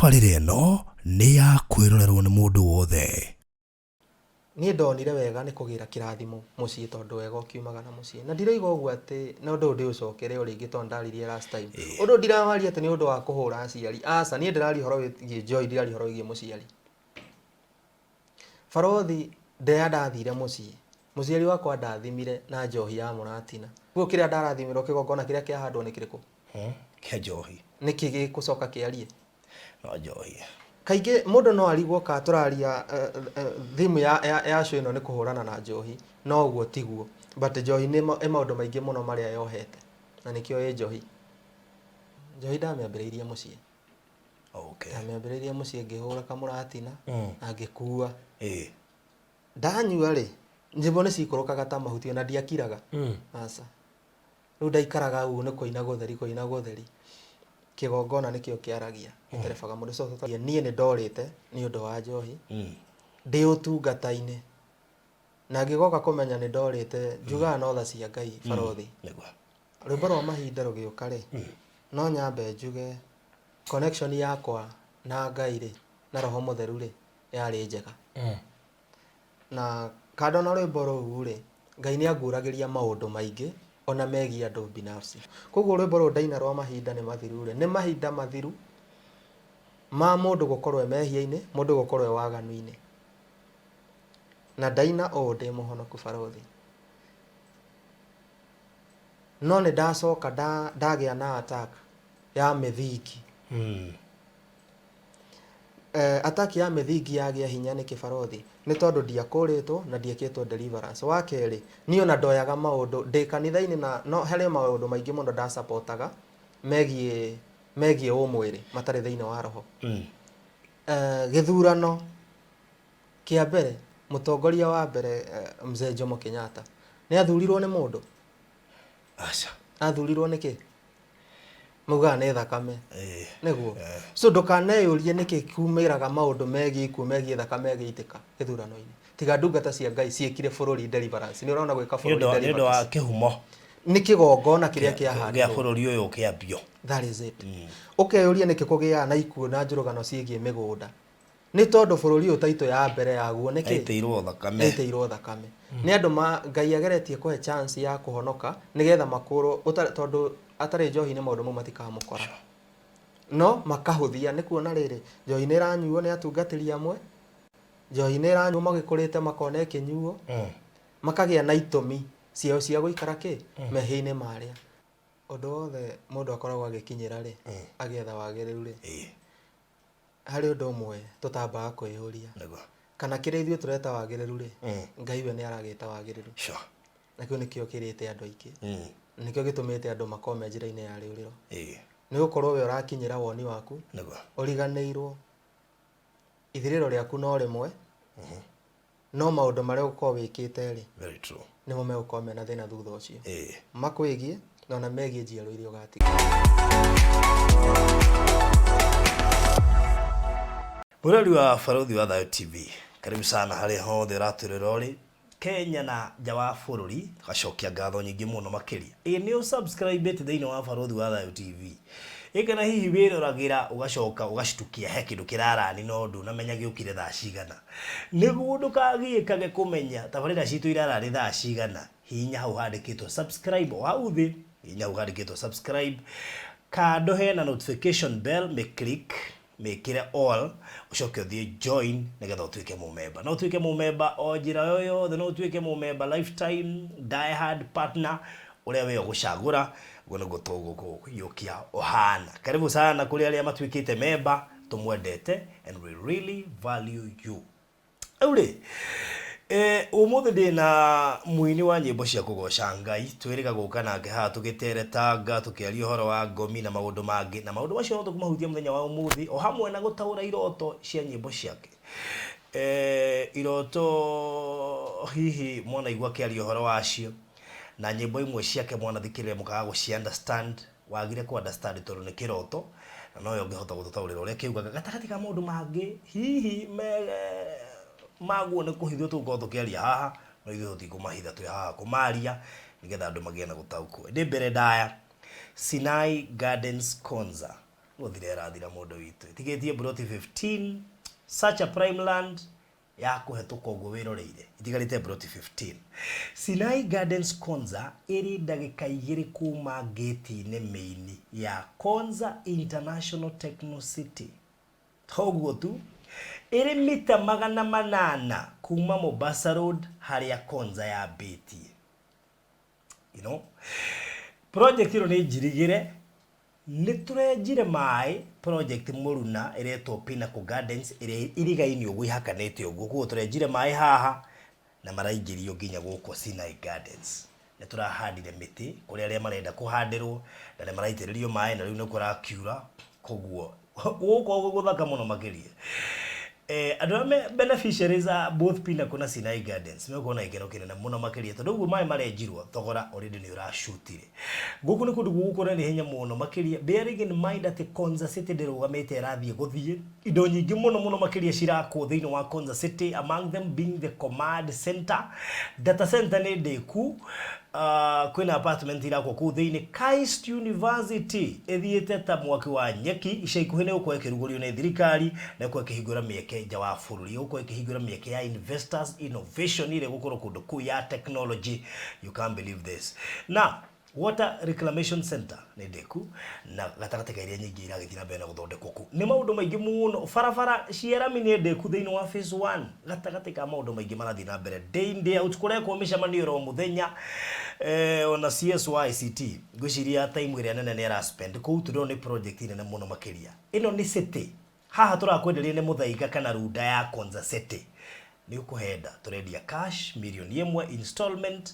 Tabarĩra ĩno nĩ ya kwĩrorerwo nĩ mũndũ wothe. Niĩ ndonire wega nĩ kũgĩra kĩrathimo mũciĩ tondũ wega ũkiumaga na mũciĩ. Na ndiroiga ũguo atĩ na ũndũ ũyũ ndĩũcokere o rĩngĩ tondũ ndaririe last time. Ũndũ ũyũ ndirawaria atĩ nĩ ũndũ wa kũhũra aciari, aca, niĩ ndĩraria ũhoro wĩgiĩ njohi, ndiraria ũhoro wĩgiĩ mũciari. Barothi rĩrĩa ndathire mũciĩ, mũciari wakwa andathimire na njohi ya mũratina. Ũguo kĩrĩa ndarathimirwo kĩgongona kĩrĩa kĩahandwo nĩ kĩrĩkũ? Kĩa njohi. Nĩkĩ gĩgũcoka kĩarie? No njohi. Kaingĩ mũndũ no arigwo kana tũraria theme ya show ĩno nĩ kũhũrana na njohi, no ũguo tiguo. But njohi nĩ ĩ maũndũ maingĩ mũno marĩa yohete, na nĩkĩo ĩ njohi. Njohi ndamĩambĩrĩirie mũciĩ. Ndamĩambĩrĩirie mũciĩ ngĩhũra kamũratina na ngĩkua. Ndanyua rĩ, nyĩmbo nĩ ciikũrũkaga ta mahuti ona ndiakiraga. Aca. Rĩu ndaikaraga ũguo nĩ kũina gũtheri kũina gũtheri. Kĩgongona nĩkĩo kĩaragia, gĩterebaga mũndũ. So niĩ nĩ ndorĩte nĩ ũndũ wa njohi ndĩ ũtungata-inĩ. Na ngĩgoka kũmenya nĩ ndorĩte, njugaga no tha cia Ngai barothi. Rwĩmbo rwa mahinda rũgĩũka rĩ, no nyambe njuge connection yakwa na Ngai rĩ, na Roho Mũtheru rĩ, yarĩ njega. Na kando na rwĩmbo rũu rĩ, Ngai nĩ anguũragĩria maũndũ maingĩ ona megiĩ andũ binafsi. Koguo rwĩmbo rũrũ ndaina rwa mahinda nĩ mathiru rĩ, nĩ mahinda mathiru ma mũndũ gũkorwo e mehia-inĩ, mũndũ gũkorwo e waganu-inĩ. Na ndaina ũũ ndĩ mũhonoku barothi. No nĩ ndacoka ndagĩa na attack ya mĩthingi. Attack ya mĩthingi yagĩa hinya nĩkĩ barothi? Nĩ tondũ ndiakũrĩtwo na ndiekĩtwo deliverance. Wa kerĩ, niĩ ona ndoyaga maũndũ ndĩ kanitha-inĩ na no harĩ maũndũ maingĩ mũno ndacapotaga megiĩ megiĩ ũmwĩrĩ matarĩ thĩinĩ wa roho. Gĩthurano kĩa mbere, mũtongoria wa mbere Mzee Jomo Kenyatta nĩ athurirwo nĩ mũndũ? Aca. Athurirwo nĩkĩ? Maugaga nĩ thakame. Nĩguo. So ndũkaneyũrie nĩkĩ kumĩraga maũndũ megiĩ ikuũ megiĩ thakame ĩgĩitĩka gĩthurano-inĩ. Tiga ndungata cia Ngai ciĩkire bũrũri deliverance. Nĩ ũrona gwĩka bũrũri Nĩ ũndũ wa deliverance. kĩhumo Nĩ kĩgongona kĩrĩa gĩa kĩahandirwo. bũrũri ũyũ kĩambio. That is it. Ũkeyũria nĩkĩ kũgĩaga na ikuũ na njũrũgano ciĩgiĩ mĩgũnda. Nĩ tondũ bũrũri ũyũ taitũ ya mbere yaguo nĩ kĩ? Yaitĩirwo thakame. Yaitĩirwo thakame. Nĩ andũ ma Ngai ageretie kũhe chance ya kũhonoka nĩgetha makũrwo tondũ atarĩ njohi-inĩ maũndũ mau matikamũkora. No makahũthia nĩ kuona rĩrĩ, njohi nĩ ĩranyuo nĩ atungatĩri amwe, njohi nĩ ĩranyuo magĩkũrĩte makona ĩkĩnyuo, makagĩa na itũmi ciao cia gũikara kĩ? Mehia-inĩ marĩa. Ũndũ wothe mũndũ akoragwo agĩkinyĩra rĩ, agĩetha wagĩrĩru rĩ, Harĩ ũndũ ũmwe tũtambaga kwĩyũria, Nĩguo. kana kĩrĩa ithuĩ tũreta wagĩrĩru rĩ, Ngai we nĩ aragĩta wagĩrĩru? Sure. Na kĩu nĩkĩo kĩrĩte andũ aingĩ, na nĩkĩo gĩtũmĩte andũ makorwo me njĩra-inĩ ya rĩũrĩro. Nĩ gũkorwo we ũrakinyĩra woni waku, Nĩguo. ũriganĩirwo ithirĩro rĩaku no rĩmwe, No maũndũ marĩa ũgũkorwo wĩkĩte-rĩ, Very true. nĩmo megũkorwo mena thĩna thutha ũcio. Ĩĩ. Makwĩgiĩ na ona megiĩ njiarwa iria ũgatiga. Mwĩrori wa Barũthi wa Thayũ TV, karibu sana harĩa hothe ũratwĩrora ũrĩ Kenya na nja wa bũrũri, tũgacokia ngatho nyingĩ mũno makĩria. Ĩ nĩ ũ subscribe ĩte thĩinĩ wa Barũthi wa Thayũ TV? Ĩ kana hihi wĩroragĩra ũgacoka ũgacitukia he kĩndũ kĩrarani no ndũnamenya gĩũkire thaa cigana? Nĩguo ndũkagiĩkage kũmenya tabarĩra citũ irararĩ thaa cigana, hihinya hau handĩkĩtwo subscribe o hau thĩ, hihinya hau handĩkĩtwo subscribe, kando hena notification bell, mĩ click, mĩkĩre all, ũcoke ũthiĩ join nĩgetha ũtuĩke mũmemba. No ũtuĩke mũmemba o njĩra o yothe, no ũtuĩke mũmemba lifetime, die hard partner, ũrĩa we ũgũcagũra, ũguo nĩguo tũgũkũiyũkia ũhana. Karibu sana kũrĩ arĩa matuĩkĩte memba, tũmwendete and we really value you. Rĩu rĩ, eh, ũmũthĩ ndĩ na mũini wa nyĩmbo cia kũgoca Ngai, twĩrĩga gũka nake haha tũgĩteretanga, tũkĩaria ũhoro wa ngomi na maũndũ mangĩ, na maũndũ macio no tũkũmahutia mũthenya wa ũmũthĩ, o hamwe na gũtaũra iroto cia nyĩmbo ciake. Eh, iroto hihi mwanaigua akĩaria ũhoro wacio, na nyĩmbo imwe ciake mwanathikĩrĩria mũkaga gũci understand, Wagire kũ understand tondũ nĩ kĩroto na nowe ũngĩhota gũtũtaũrĩra ũrĩa kĩugaga gatagatĩ ka maũndũ mangĩ hihi me maguo nĩ kũhithwo tũgũkorwo tũkĩaria haha no ithuĩ tũtikũmahitha twĩ haha kũmaria nĩgetha andũ magĩe na gũtaũkwo. Ĩndĩ mbere ndaya Sinai Gardens Konza. Gũthira ĩrathira mũndũ witũ. Ĩtigĩtie mburoti 15, such a prime land ya kũhetũka ũguo wĩroreire. Itigarĩte mburoti 15. Sinai Gardens Konza ĩrĩ ndagĩka igĩrĩ kuma ngĩti-inĩ main ya Konza International Techno City. Toguo tu, ĩrĩ mita 800 kuma Mombasa Road harĩa Konza yambĩtie. You know? Project ĩno nĩ njirigĩre, nĩ tũrenjire maĩ project mũruna ĩretwo Pinnacle Gardens ĩrĩa irigaini ũguo ihakanĩte ũguo, koguo tũrenjire maĩ haha na maraingĩrio nginya gũkũ Sinai Gardens. Nĩ tũrahandire mĩtĩ kũrĩ arĩa marenda kũhandĩrwo na nĩ maraitĩrĩrio maĩ na rĩu nĩ kũrakiura, koguo gũgũkorwo gwĩ gũthaka mũno makĩria. Eh, andũ arĩa me beneficiaries a both Pinnacle na Sinai Gardens megũkorwo na gĩkeno kĩnene mũno makĩria tondũ ũguo maĩ marenjirwo thogora already nĩ ũracutire. Gũkũ nĩ kũndũ gũgũkũra na ihenya mũno makĩria bearing in mind atĩ Konza City ndĩrũgamĩte ĩrathiĩ gũthiĩ. Indo nyingĩ mũno mũno makĩria cirakwo thĩinĩ wa Konza City, among them being the command center. Data center nĩ ndĩku, kwĩna apartment irakwo kũu thĩinĩ. KAIST University ĩthiĩte ta mwaki wa nyeki, ica ikuhĩ nĩ ĩgũkorwo ĩkĩrugũrio nĩ thirikari na ĩgũkorwo ĩkĩhingũra mĩeke nja wa bũrũri. Ĩgũkorwo ĩkĩhingũra mĩeke ya investors, innovation ĩrĩa ĩgũkorwo kũndũ kũu ya technology. You can't believe this. Na Water Reclamation Center nĩ ndĩku na gatagatĩ ka iria nyingĩ iragĩthiĩ na mbere na gũthondekwo kũu. Nĩ maũndũ maingĩ mũno, barabara cia rami nĩ ndĩku thĩinĩ wa phase 1, gatagatĩ ka maũndũ maingĩ marathiĩ na mbere day in day out, kũrekwo mĩcemanio oro mũthenya ona CS wa ICT ngwĩciria time ĩrĩa nene nĩ ara spend kũu tondũ nĩ project nene mũno makĩria. Ĩno nĩ city, haha tũrakwenderia nĩ Muthaiga kana Runda ya Konza City. Nĩ ũkũhenda, tũrendia cash mirioni ĩmwe, installment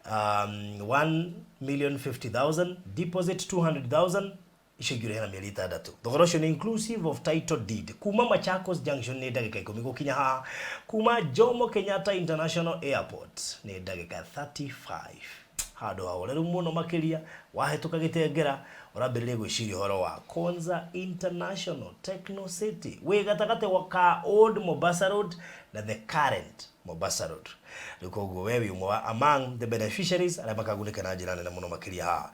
1,050,000, deposit 200,000, icio ingĩ ũrĩhe na mĩeri ĩtandatũ. Thogora ũcio nĩ inclusive of title deed. Kuma Machakos Junction nĩ ndagĩka ikũmi gũkinya haha, kuma Jomo Kenyatta International Airport nĩ ndagĩka 35. Handũ hahoreru mũno makĩria, wahĩtũka Gĩtengera ũrambĩrĩria gwĩciria ũhoro wa Konza International Techno City. Wĩ gatagatĩ ka Old Mombasa Road na the current Mombasa Road. Rĩu koguo we wĩ ũmwe wa among the beneficiaries arĩa makagunĩka na njĩra nene mũno makĩria haha.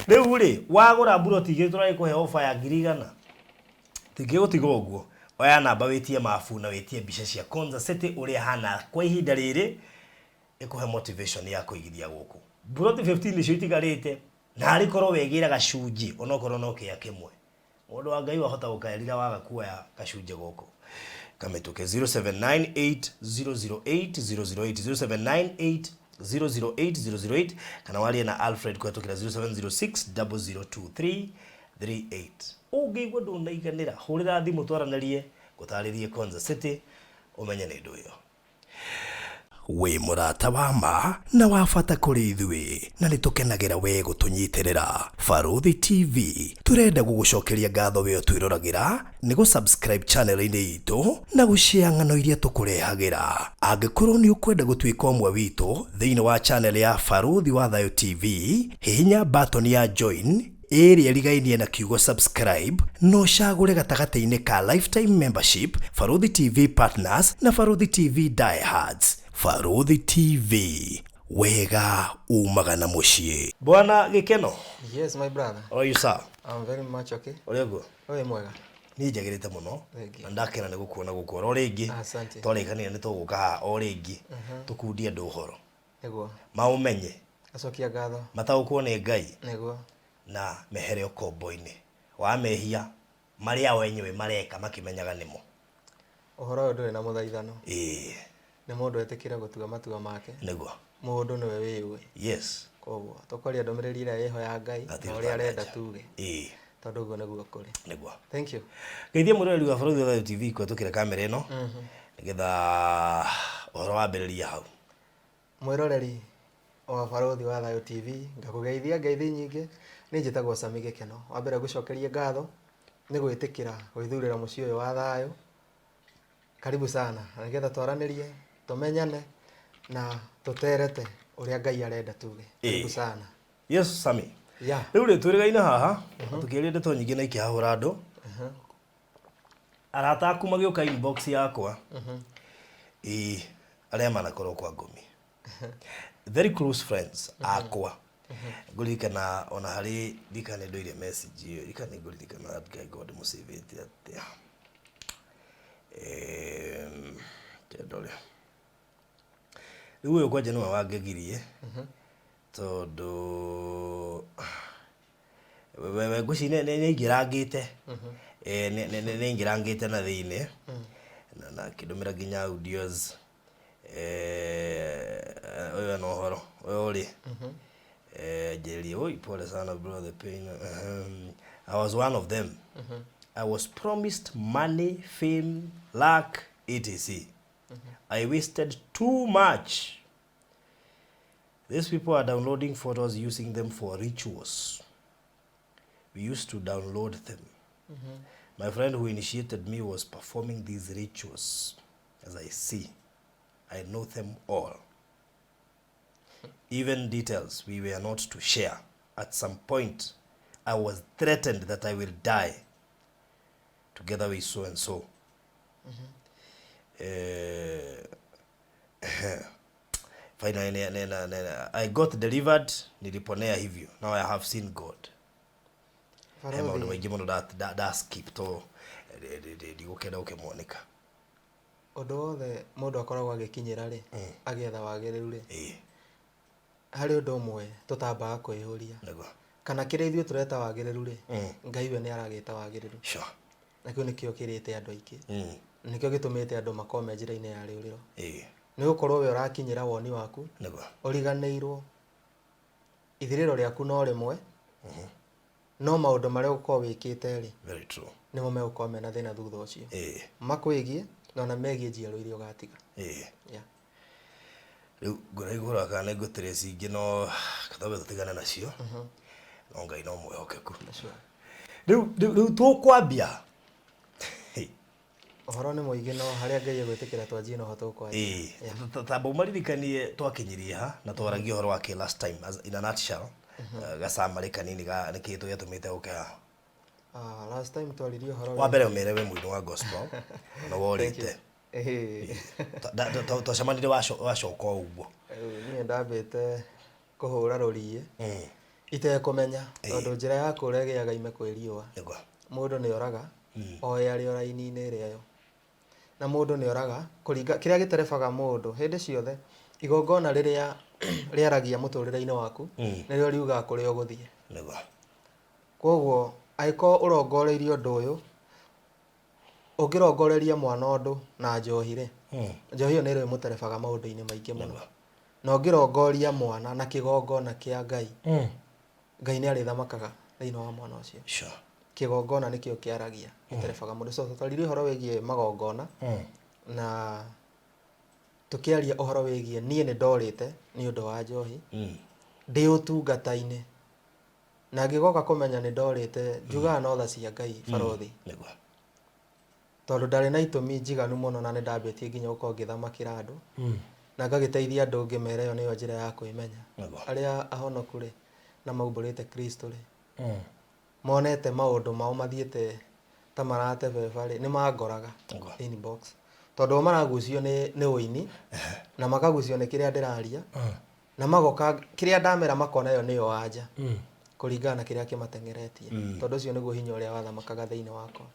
Rĩu rĩ, wagũra mburoti igĩrĩ tũragĩkũhe offer ya ngiri igana. Tingĩgũtiga ũguo. Oya namba wĩtie mabu na wĩtie mbica cia Konza City ũrĩa hana kwa ihinda rĩrĩ, ĩkũhe motivation ya kũigithia gũkũ. Mburoti 15 nĩcio itigarĩte, na arĩ korwo wegĩra gacunjĩ onokorwo no kĩa kĩmwe. Mũndũ wa Ngai wahota gũkaerira waga kuoya gacunjĩ gũkũ. Kamĩtũke 0798008008, 0798008008, kana warie na Alfred kũhetũkĩra 0706002338. Ũngĩigua ndũnaiganĩra, hũrĩra thimũ twaranĩrie, ngũtarĩrie Konza City, ũmenye nĩ ndũ ĩyo. Wĩ mũrata wa ma na wa bata kũrĩ ithuĩ, na nĩ tũkenagĩra we gũtũnyitĩrĩra. Barũthi TV tũrenda gũgũcokeria ngatho we ũtwĩroragĩra nĩ gũ subscribe channel-inĩ itũ na gũ share ng'ano iria tũkũrehagĩra. Angĩkorwo nĩ ũkwenda gũtuĩka ũmwe witũ thĩinĩ wa channel ya Barũthi wa Thayũ TV, hihinya button ya join ĩrĩa ĩrigainie na kiugo subscribe na ũcagũre gatagatĩ-inĩ ka lifetime membership, Barũthi TV Partners na Barũthi TV Diehards. Barũthi TV, wega umaga na mũciĩ. Bwana Gĩkeno. Yes, my brother. How are you, sir? I'm very much okay. Ũrĩ guo? Ũrĩ mwega. Niĩ njagĩrĩte mũno Thank you. na ndakena nĩ gũkuona gũkũ oro rĩngĩ. Asante. Twarĩkanire nĩ tũgũka haha o rĩngĩ tũkundie andũ ũhoro. Nĩguo. Maũmenye. Acokia ngatho. Mataũkwo nĩ Ngai. Nĩguo. Na mehere ũkombo-inĩ wa mehia marĩa o enyewe mareka makĩmenyaga nĩmo. Ũhoro ũyũ ndũrĩ na mũthaithano. Ĩĩ. Nĩ mũndũ etĩkĩre gũtua matua make. Nĩguo. Mũndũ nĩwe wĩyũĩ. Yes. Koguo tũkwaria ndũmĩrĩri ĩrĩa ĩho ya Ngai Hatirĩ na ũrĩa arenda ũtanganja. tuge. Ĩĩ. Tondũ ũguo nĩguo kũrĩ. Nĩguo. Thank you. Geithia mwĩroreri wa Barũthi wa Thayũ TV kũhetũkĩra kamera ĩno nĩgetha ũhoro wambĩrĩrie hau. Mwĩroreri wa Barũthi wa Thayũ TV, ngakũgeithia ngeithi nyingĩ. Niĩ njĩtagwo Sami Gĩkeno. Wa mbere ngũcokerie ngatho nĩ gwĩtĩkĩra gwĩthurĩra mũciĩ ũyũ wa thayũ. Karibu sana, na nĩgetha twaranĩrie, tũmenyane na tũterete ũrĩa Ngai arenda tuge. Karibu sana. Yes, Sami. Yeah. Rĩu rĩ twĩrĩgaine haha, tũkĩaria ndeto nyingĩ na ikĩhahũra andũ. Arata aku magĩũka inbox yakwa. Ĩĩ, arĩa manakorwo kwa ngomi. Very close friends akwa. Ngũririkana ona harĩ ndirikana nĩ ndoire message ĩyo, ndirikana nĩ ngũririkana that guy ngorwo ndĩmũcĩvĩte atĩa. Reke ndore. Rĩu ũyũ kwanja nĩwe wangegirie tondũ we ngwĩciria nĩ aingĩrangĩte, nĩ aingĩrangĩte na thĩinĩ na akĩndũmĩra nginya audios. Ũyũ ena ũhoro, ũyũ rĩ, anjĩrire oi pole sana bro the pain, I was one of them. I was promised money, fame, luck, etc. I wasted too much. These people are downloading photos using them for rituals. We used to download them. My friend who initiated me was performing these rituals. As I see, I know them all. Even details we were not to share. At some point, I was threatened that I will die together with so and so. Finally, I got delivered, niliponea hivyo. Now I have seen God. He maũndũ Barũthi maingĩ mũno nda skip to ndigũkenda gũkĩmoneka. Ũndũ wothe mũndũ akoragwo agĩkinyĩra rĩ, agĩetha wagĩrĩru rĩ, harĩ ũndũ ũmwe tũtambaga kwĩyũria. Kana kĩrĩa ithuĩ tũreta wagĩrĩru rĩ, Ngai we nĩ aragĩta wagĩrĩru. Na kĩu nĩkĩo kĩrĩte andũ aingĩ. Nĩkĩo gĩtũmĩte andũ makorwo me njĩra-inĩ ya rĩũrĩro. Nĩ gũkorwo we ũrakinyĩra woni waku, ũriganĩirwo ithirĩro rĩaku no rĩmwe, no maũndũ marĩa ũgũkorwo wĩkĩte rĩ, Very true. Nĩmo megũkorwo mena thĩna thutha ũcio. Makwĩgiĩ na ona megiĩ njiarwa iria ũgatiga. Yeah. Rĩu ngwĩra igũrũ kana nĩ ngũtrace ingĩ no twambe tũtigane nacio. No Ngai no mwĩhokeku. Sure. Rĩu tũkwambia. Ũhoro nĩ mũingĩ no harĩa Ngai egwĩtĩkĩra twanjie noho tũkwanjia. Ĩĩ, tamba ũmaririkanie twakinyirie ha na twaragia ũhoro wa kĩ last time as in a nutshell. Gacamarĩ kanini ga nĩkĩ gĩatũmĩte ũke haha. Last time twaririe ũhoro Wa mbere ũmere wĩ mũini wa gospel na worĩte. Ĩĩ. Twacemanirie wacoka o ũguo. Rĩu niĩ ndambĩte kũhũra rũriĩ itekũmenya tondũ njĩra ya kũra ĩgĩaga ime kwĩ riũa. Mũndũ nĩ oraga oĩ arĩ o raini-inĩ ĩrĩa yo. Na mũndũ nĩ oraga kũringa kĩrĩa gĩterebaga mũndũ hĩndĩ ciothe igongona rĩrĩa rĩaragia mũtũrĩre-inĩ waku nĩrĩo riugaga kũrĩa ũgũthiĩ. Koguo angĩkorwo ũrongoreirie ũndũ ũyũ, ũngĩrongoreria mwana ũndũ na njohi rĩ, njohi ĩyo nĩ ĩrĩmũterebaga maũndũ-inĩ maingĩ mũno. Na ũngĩrongoria mwana na kĩgongona kĩa Ngai, Ngai nĩ arĩthamakaga thĩinĩ wa mwana ũcio. Kĩgongona nĩkĩo kĩaragia, gĩterebaga mũndũ. So twaririe ũhoro wĩgiĩ magongona na tũkĩaria ũhoro wĩgiĩ niĩ nĩ ndorĩte nĩ ũndũ wa njohi, ndĩ ũtungata-inĩ. Na ngĩgoka kũmenya nĩ ndorĩte, njugaga no tha cia Ngai barũthi. Tondũ ndarĩ na itũmi njiganu mũno na nĩ ndambĩtie nginya gũkorwo ngĩthamakĩra andũ. Na ngagĩteithia andũ ngĩmera ĩyo nĩyo njĩra ya kwĩmenya. Arĩa ahonoku rĩ, na maumbũrĩte Kristo rĩ, monete maũndũ mao mathiĩte ta maratebeba rĩ, nĩ mangoraga inbox. Tondũ o maragucio nĩ ũini, na makagucio nĩ kĩrĩa ndĩraria, na magoka kĩrĩa ndamera makona ĩyo nĩyo anja, kũringana na kĩrĩa kĩmateng'eretie. Tondũ ũcio nĩguo hinya ũrĩa wathamakaga thĩinĩ wakwa.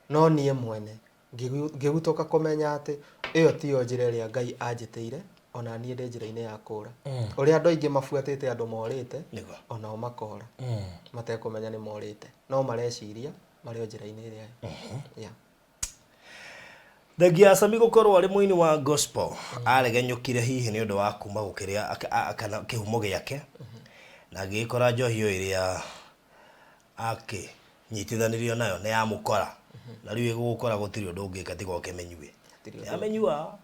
No niĩ mwene ngĩgutũka kũmenya atĩ ĩyo tiyo njĩra ĩrĩa Ngai anjĩtĩire, ona niĩ ndĩ njĩra-inĩ ya kũra. Ũrĩa andũ aingĩ mabuatĩte andũ morĩte, onao makora. Matekũmenya nĩ morĩte. No mareciria marĩ o njĩra-inĩ ĩrĩa yo. Yeah. Thengia ya Sami gũkorwo arĩ mũini wa gospel, aregenyũkire hihi nĩ ũndũ wa kuma gũkĩrĩa kana kĩhumo gĩake, na agĩgĩkora njohi ĩyo ĩrĩa akĩnyitithanirio nayo nĩ yamũkora, na rĩu ĩgũgũkora gũtirĩ ũndũ ũngĩka tiga ũkĩmĩnyue. Gũtirĩ ũndũ. Amenyua,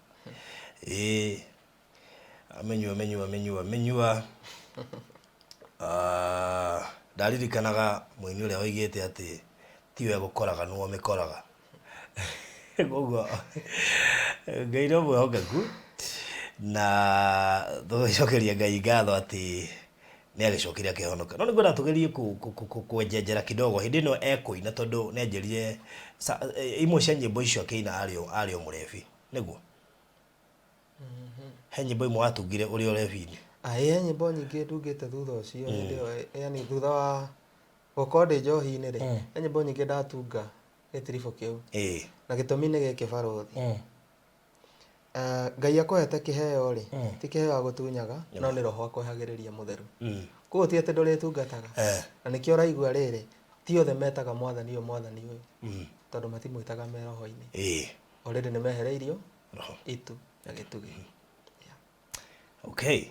ĩĩ, amenyua, amenyua, amenyua, amenyua. Ndaririkanaga mũini ũrĩa oigĩte atĩ tiwe ĩgũkoraga nĩwe ũmĩkoraga. Koguo Ngai no mwĩhokeku na tũgĩcokeria Ngai ngatho atĩ nĩ agĩcokire akĩhonoka. No nĩngwenda tũgerie kwenjenjera kidogo hĩndĩ ĩno ekũina tondũ nĩ anjĩrire imwe cia nyĩmbo icio akĩina arĩ o mũrebi, nĩguo? He nyĩmbo imwe watungire ũrĩ o ũrebi-inĩ? Aĩ nyĩmbo nyingĩ ndungĩte thutha ũcio hĩndĩ ĩyo, yani thutha wa gũkorwo ndĩ njohi-inĩ rĩ, he nyĩmbo nyingĩ ndatunga gĩtiribũ kĩu. Na gĩtũmi nĩ gĩkĩ barũthi. Ngai akũhete kĩheo rĩ, ti kĩheo agũtunyaga, no nĩ roho akũhagĩrĩria mũtheru. Koguo ti atĩ ndũrĩtungataga. Na nĩkĩo ũraigua rĩrĩ, ti othe metaga mwathani ũyũ mwathani ũyũ, tondũ matimwĩtaga me roho-inĩ. Already nĩ mehereirio Roho. itu na gĩtugĩ. Yeah. Okay.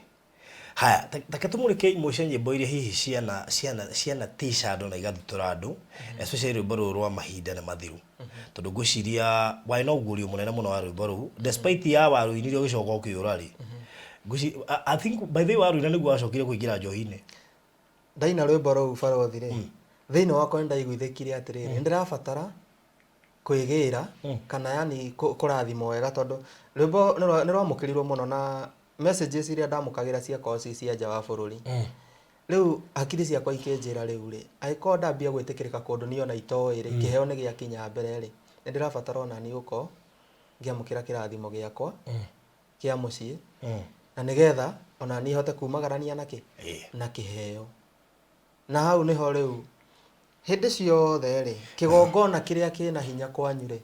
Haya, take tũmũrĩke imwe cia nyĩmbo iria hihi ciana ciana ciana tica andũ na igathutũra andũ, especially rwĩmbo rũrũ rwa mahinda nĩ mathiru. Tondũ ngwĩciria warĩ na ũguũrio mũnene mũno wa rwĩmbo rũu, despite ya warũinire ũgĩcoka ũkĩũra rĩ. Ngwĩciria, I think by the way warũina nĩguo wacokire kũingĩra njohi-inĩ. Ndaina rwĩmbo rũu barothi rĩ, thĩinĩ wakwa nĩ ndaiguithĩkire atĩrĩrĩ, nĩ ndĩrabatara kwĩgĩra kana yani kũrathimwo wega tondũ rwĩmbo nĩ rwamũkĩrirwo mũno na messages iria ndamũkagĩra ciakorwo ci cia nja wa bũrũri. Rĩu hakiri ciakwa ikĩnjĩra rĩu rĩ, angĩkorwo ndambia gwĩtĩkĩrĩka kũndũ niĩ ona itoĩ rĩ, kĩheo nĩ gĩakinya mbere rĩ, nĩ ndĩrabatara ona niĩ gũkorwo ngĩamũkĩra kĩrathimo gĩakwa kĩa mũciĩ na nĩgetha ona niĩ hote kumagarania na kĩ? Na kĩheo. Na hau nĩho rĩu hĩndĩ ciothe rĩ, kĩgongona kĩrĩa kĩna hinya kwanyu rĩ,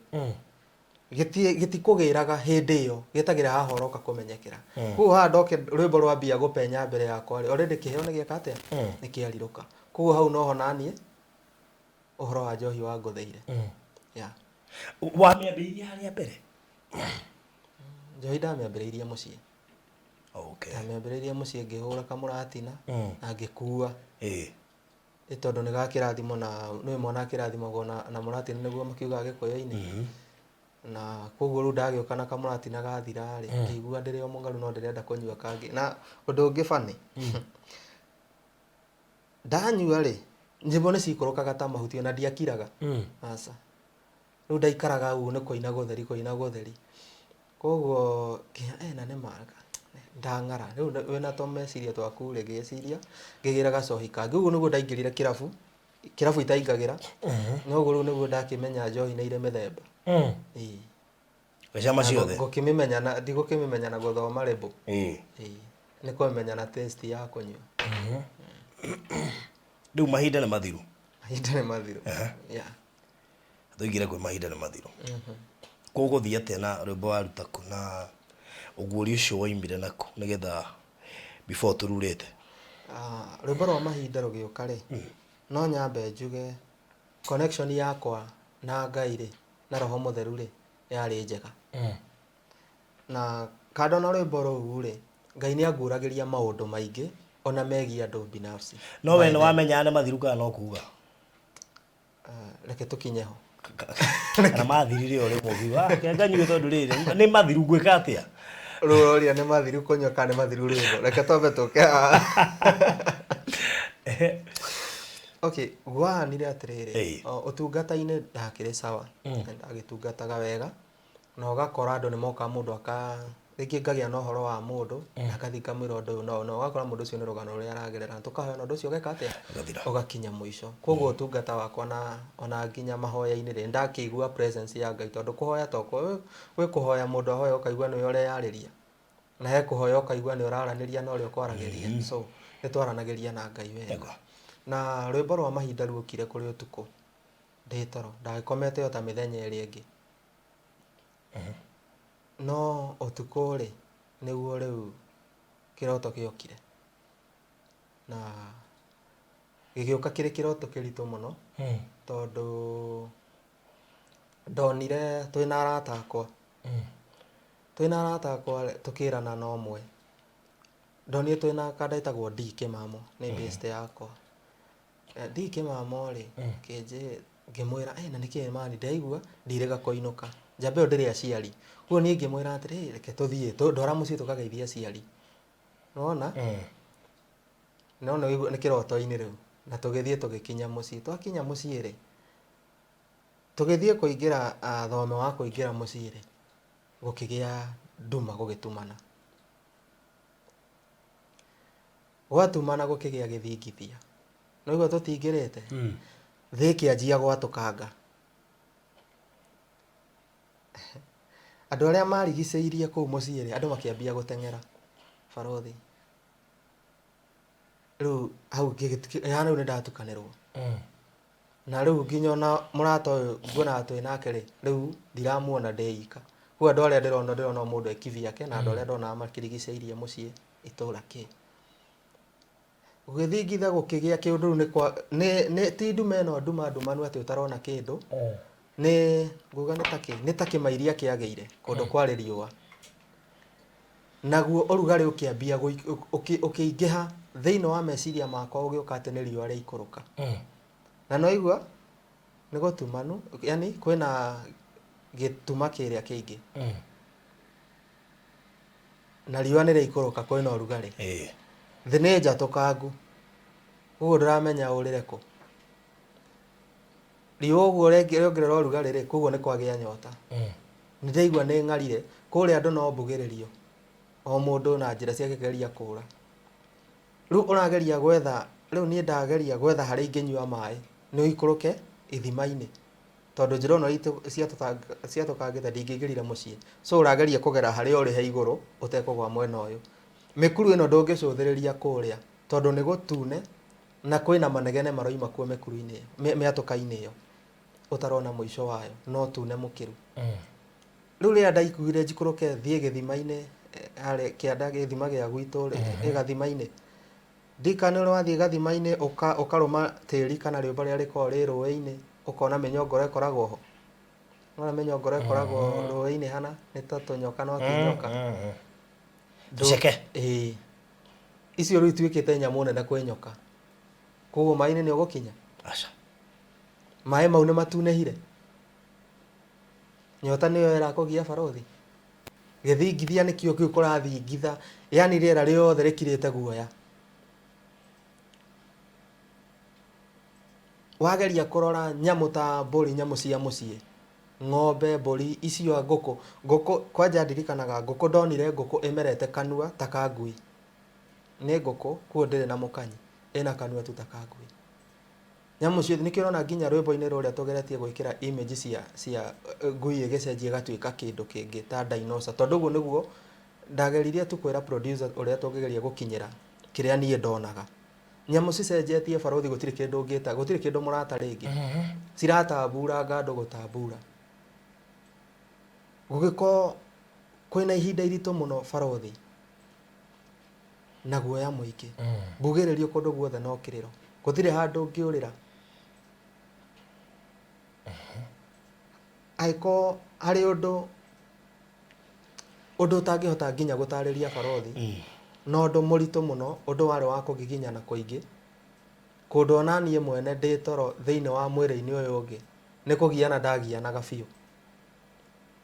gĩtikũgĩraga hĩndĩ ĩyo, gĩetagĩrĩra haha ũroka kũmenyekera. Koguo haha ndoke rwĩmbo rwambia gũpenya mbere yakwa rĩ, already kĩheo nĩ gĩeka atĩa? Nĩ kĩarirũka. Koguo hau noho naniĩ ũhoro wa njohi wangũthĩire. Yeah. Wamĩambĩrĩirie harĩa mbere? Njohi ndamĩambĩrĩirie mũciĩ. Okay. Ndamĩambĩrĩirie mũciĩ ngĩhũra kamũratina na ngĩkua. Ĩ tondũ nĩ ga kĩrathimo na nĩũĩ mwana akĩrathimagwo na mũratina nĩguo makiugaga gĩkũyũ-inĩ. Na koguo rĩu ndagĩũka na kamũratina gathira rĩ, ngĩigua ndĩrĩ o mũng'aru no ndĩrenda kũnyua kangĩ. Na ũndũ ũngĩ funny, ndanyua rĩ, nyĩmbo nĩ cikũrũkaga ta mahuti ona ndiakiraga. Aca. Rĩu ndaikaraga ũguo nĩ kũina gũtheri kũina gũtheri. Koguo ngĩona na nĩ ma ndang'ara. Rĩu wĩna tũmeciria twaku rĩ, ngĩgĩciria ngĩgĩra gacohi kangĩ. Ũguo nĩguo ndaingĩrire kĩrabu, kĩrabu itaingagĩra, no ũguo rĩu nĩguo ndakĩmenya njohi nĩ irĩ mĩthemba. Ĩĩ. Ũgĩcama ciothe? Ngũkĩmĩmenya na ndigũkĩmĩmenya na gũthoma label. Ĩĩ. Nĩ kũmĩmenya na taste ya kũnyua. Rĩu mahinda nĩ mathiru? Mahinda nĩ mathiru. Yeah. Tũingĩre kwĩ mahinda nĩ mathiru. Gũgũthiĩ atĩa na rwĩmbo waruta kũ na ũguũrio ũcio woimire nakũ nĩgetha before tũrurĩte? Rwĩmbo rwa mahinda rũgĩũka rĩ, no nyambe njuge connection yakwa na Ngai rĩ, na roho mũtheru rĩ, yarĩ njega. Na kando na rwĩmbo rũu rĩ, Ngai nĩ anguũragĩria maũndũ maingĩ ona megiĩ andũ binafsi. No we nĩ wamenyaga nĩ mathiru kana no kuga? Reke tũkinye ho. Kana mathirire o rĩmwe ũkiuga, "Ah, reke nganyue tondũ rĩrĩ nĩ mathiru ngwĩka atĩa?" Rĩu ũroria nĩ mathiru kũnyua kana nĩ mathiru rwĩmbo? Reke twambe tũke haha. Okay, gwahanire atĩrĩrĩ, ũtungata-inĩ ndakĩrĩ sawa, ndagĩtungataga wega, na ũgakora andũ nĩ mokaga mũndũ aka rĩngĩ ngagĩa na ũhoro wa mũndũ na ngathiĩ ngamwĩra ũndũ ũyũ na ũyũ na ũyũ, ũgakora mũndũ ũcio nĩ rũgano rũrĩa aragerera na tũkahoya na ũndũ ũcio ũgeka atĩa? Ũgathira. Ũgakinya mũico. Koguo ũtungata wakwa na ona nginya mahoya-inĩ rĩ, nĩ ndakĩigua presence ya Ngai tondũ kũhoya to gwĩ kũhoya mũndũ ahoya ũkaigua nĩwe ũreyarĩria, na he kũhoya ũkaigua nĩ ũraranĩria na ũrĩa ũkwaragĩria. So nĩ twaranagĩria na Ngai wega. Na rwĩmbo rwa mahinda ruokire kũrĩ ũtukũ ndĩ toro, ndagĩkomete o ta mĩthenya ĩrĩa ĩngĩ. No ũtukũ rĩ, nĩguo rĩu kĩroto gĩokire. Na gĩgĩũka kĩrĩ kĩroto kĩritũ mũno, tondũ ndonire twĩna arata akwa. Twĩna arata akwa tũkĩrana na ũmwe. Ndonire twĩna kanda ĩtagwo D Kĩmamo, nĩ best yakwa. D Kĩmamo rĩ, Ngĩmwĩra, ĩ na nĩkĩ man ndĩraigua ndirĩga kũinũka. Njamba ĩyo ndĩrĩ aciari. Koguo niĩ ngĩmwĩra atĩrĩrĩ, reke tũthiĩ, ndwara mũciĩ tũkageithie aciari. Nĩwona? No nĩ kĩroto-inĩ rĩu. Na tũgĩthiĩ tũgĩkinya mũciĩ. Twakinya mũciĩ rĩ, tũgĩthiĩ kũingĩra thome wa kũingĩra mũciĩ rĩ, gũkĩgĩa nduma gũgĩtumana. Gwatumana gũkĩgĩa gĩthingithia. Nĩwaigua tũtingĩrĩte? Thĩ ĩkĩanjia gwatũkanga. Andũ arĩa marigicĩirie kũu mũciĩ rĩ, andũ makĩambia gũteng'era. Barũthi. Rĩu hau rĩu nĩ ndatukanĩrwo. Na rĩu nginya ona mũrata ũyũ nguonaga twĩ nake rĩ, rĩu ndiramuona ndĩ ika. Koguo andũ arĩa ndĩrona ndĩrona o mũndũ e kivyake na andũ arĩa ndonaga makĩrigicĩirie mũciĩ itũra kĩ. Gũgĩthingitha gũkĩgĩa kĩũndũ rĩu nĩ kwa nĩ nĩ ti nduma ĩno nduma ndumanu atĩ ũtarona kĩndũ. Nĩ nguga nĩ ta kĩ nĩ ta kĩmairia kĩagĩire kũndũ kwarĩ riũa. Naguo ũrugarĩ ũkĩambia ũkĩingĩha thĩinĩ wa meciria makwa ũgĩũka atĩ nĩ riũa rĩaikũrũka. Na nĩwaigua nĩ gũtumanu, yani kwĩna gĩtuma kĩrĩa kĩingĩ. Na riũa nĩ rĩaikũrũka kwĩna ũrugarĩ. Thĩ nĩ njatũkangu, ũguo ndũramenya ũrĩre kũ. Riũa ũguo rĩongerera ũrugarĩ rĩ, koguo nĩ kwagĩa nyota. Nĩ ndaigua nĩ ng'arire, kũrĩa andũ no mbugĩrĩrio, o mũndũ na njĩra ciake akĩgeria kũra. Rĩu ũrageria gwetha, rĩu niĩ ndageria gwetha harĩa ingĩnyua maĩ, nĩ ũikũrũke ithima-inĩ, tondũ njĩra ĩno ciatũkangĩte ndingĩingĩrire mũciĩ. So ũrageria kũgera harĩa ũrĩ he igũrũ ũtekũgwa mwena ũyũ. Mĩkuru ĩno ndũngĩcũthĩrĩria kũrĩa, tondũ nĩ gũtune na kwĩna manegene maroima kuo mĩkuru-inĩ ĩyo, mĩatũka-inĩ ĩyo, ũtarona mũico wayo, no tune mũkĩru. Rĩu rĩrĩa ndaiguire njikũrũke thiĩ gĩthima-inĩ harĩa kĩanda gĩthima gĩa gwitũ rĩ, ĩ gathima-inĩ, ndikana ũrĩa wathiĩ gathima-inĩ ũkarũma tĩri kana rĩũmba rĩrĩa rĩkoragwo rĩ rũĩ-inĩ, ũkona mĩnyongoro ĩkoragwo ho. Nĩwona mĩnyongoro ĩkoragwo rũĩ-inĩ hana, nĩ ta tũnyoka no ti nyoka. Tũceke. Ĩĩ. Icio rĩu ituĩkĩte nyamũ nene kwĩ nyoka. Koguo maĩ-inĩ nĩ ũgũkinya? Aca. Maĩ mau nĩ matunĩhire? Nyota nĩyo ĩrakũgia barũthi? Gĩthingithia nĩkĩo kĩu kũrathingitha, yani rĩera rĩothe rĩkirĩte guoya. Wageria kũrora nyamũ ta mbũri, nyamũ cia mũciĩ, ng'ombe, mbũri, icio ngũkũ, ngũkũ kwanja ndirikanaga ngũkũ ndonire ngũkũ ĩmerete kanua ta ka ngui. Nĩ ngũkũ, koguo ndĩrĩ na mũkanyi, ĩna kanua tu ta ka ngui. Nyamũ ciothe, nĩkĩo ũrona nginya rwĩmbo-inĩ rũrĩa tũgeretie gwĩkĩra image cia cia ngui ĩgĩcenjia ĩgatuĩka kĩndũ kĩngĩ ta dinosaur, tondũ ũguo nĩguo ndageririe tu kwĩra producer ũrĩa tũngĩgeria gũkinyĩra kĩrĩa niĩ ndonaga. Nyamũ cicenjetie barũthi gũtirĩ kĩndũ ũngĩta, gũtirĩ kĩndũ mũrata rĩngĩ. Ciratamburanga andũ gũtambura. Gũgĩkorwo kwĩna ihinda iritũ mũno barũthi. Na guoya mũingĩ. Mbugĩrĩrio kũndũ guothe no kĩrĩro. Gũtirĩ handũ ũngĩũrĩra. Angĩkorwo harĩ ũndũ ũndũ ũtangĩhota nginya gũtarĩria barothi, na ũndũ mũritũ mũno, ũndũ warĩ wa kũgiginyana kũingĩ, kũndũ ona niĩ mwene ndĩ toro thĩinĩ wa mwĩrĩ-inĩ ũyũ ũngĩ, nĩ kũgiana ndagianaga biũ.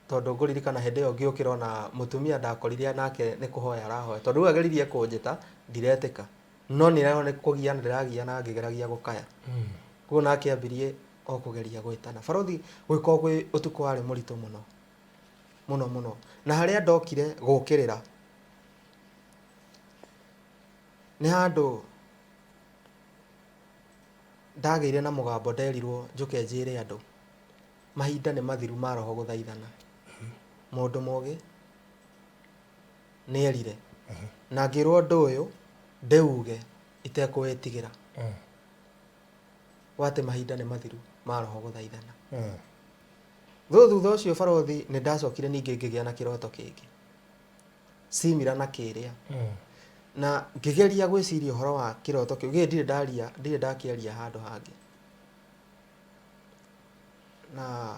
Tondũ ngũririkana hĩndĩ ĩyo ngĩũkĩra ona mũtumia ndakorire nake nĩ kũhoya arahoya. Tondũ rĩu ageririe kũnjĩta ndiretĩka. No nĩ nĩ kũgiana ndĩragiana ngĩgeragia gũkaya. Koguo nake ambirie o kũgeria gwĩtana. Barũthi gũgĩkorwo gwĩ ũtukũ warĩ mũritũ mũno. Mũno mũno. Na harĩa ndokire gũkĩrĩra nĩ handũ ndagĩire na mũgambo nderirwo njũke njĩre andũ. Mahinda nĩ mathiru ma roho gũthaithana. Mũndũ mũgĩ nĩ erire. Na ngĩrwo ũndũ ũyũ ndĩuge itekũwĩtigĩra. Wa atĩ mahinda nĩ mathiru ma roho gũthaithana. Though thutha ũcio barũthi nĩ ndacokire ningĩ ngĩgĩa na kĩroto kĩngĩ similar na kĩrĩa. Na ngĩgeria gwĩciria ũhoro wa kĩroto kĩu, gĩkĩ ndirĩ ndaria, ndirĩ ndakĩaria handũ hangĩ. Na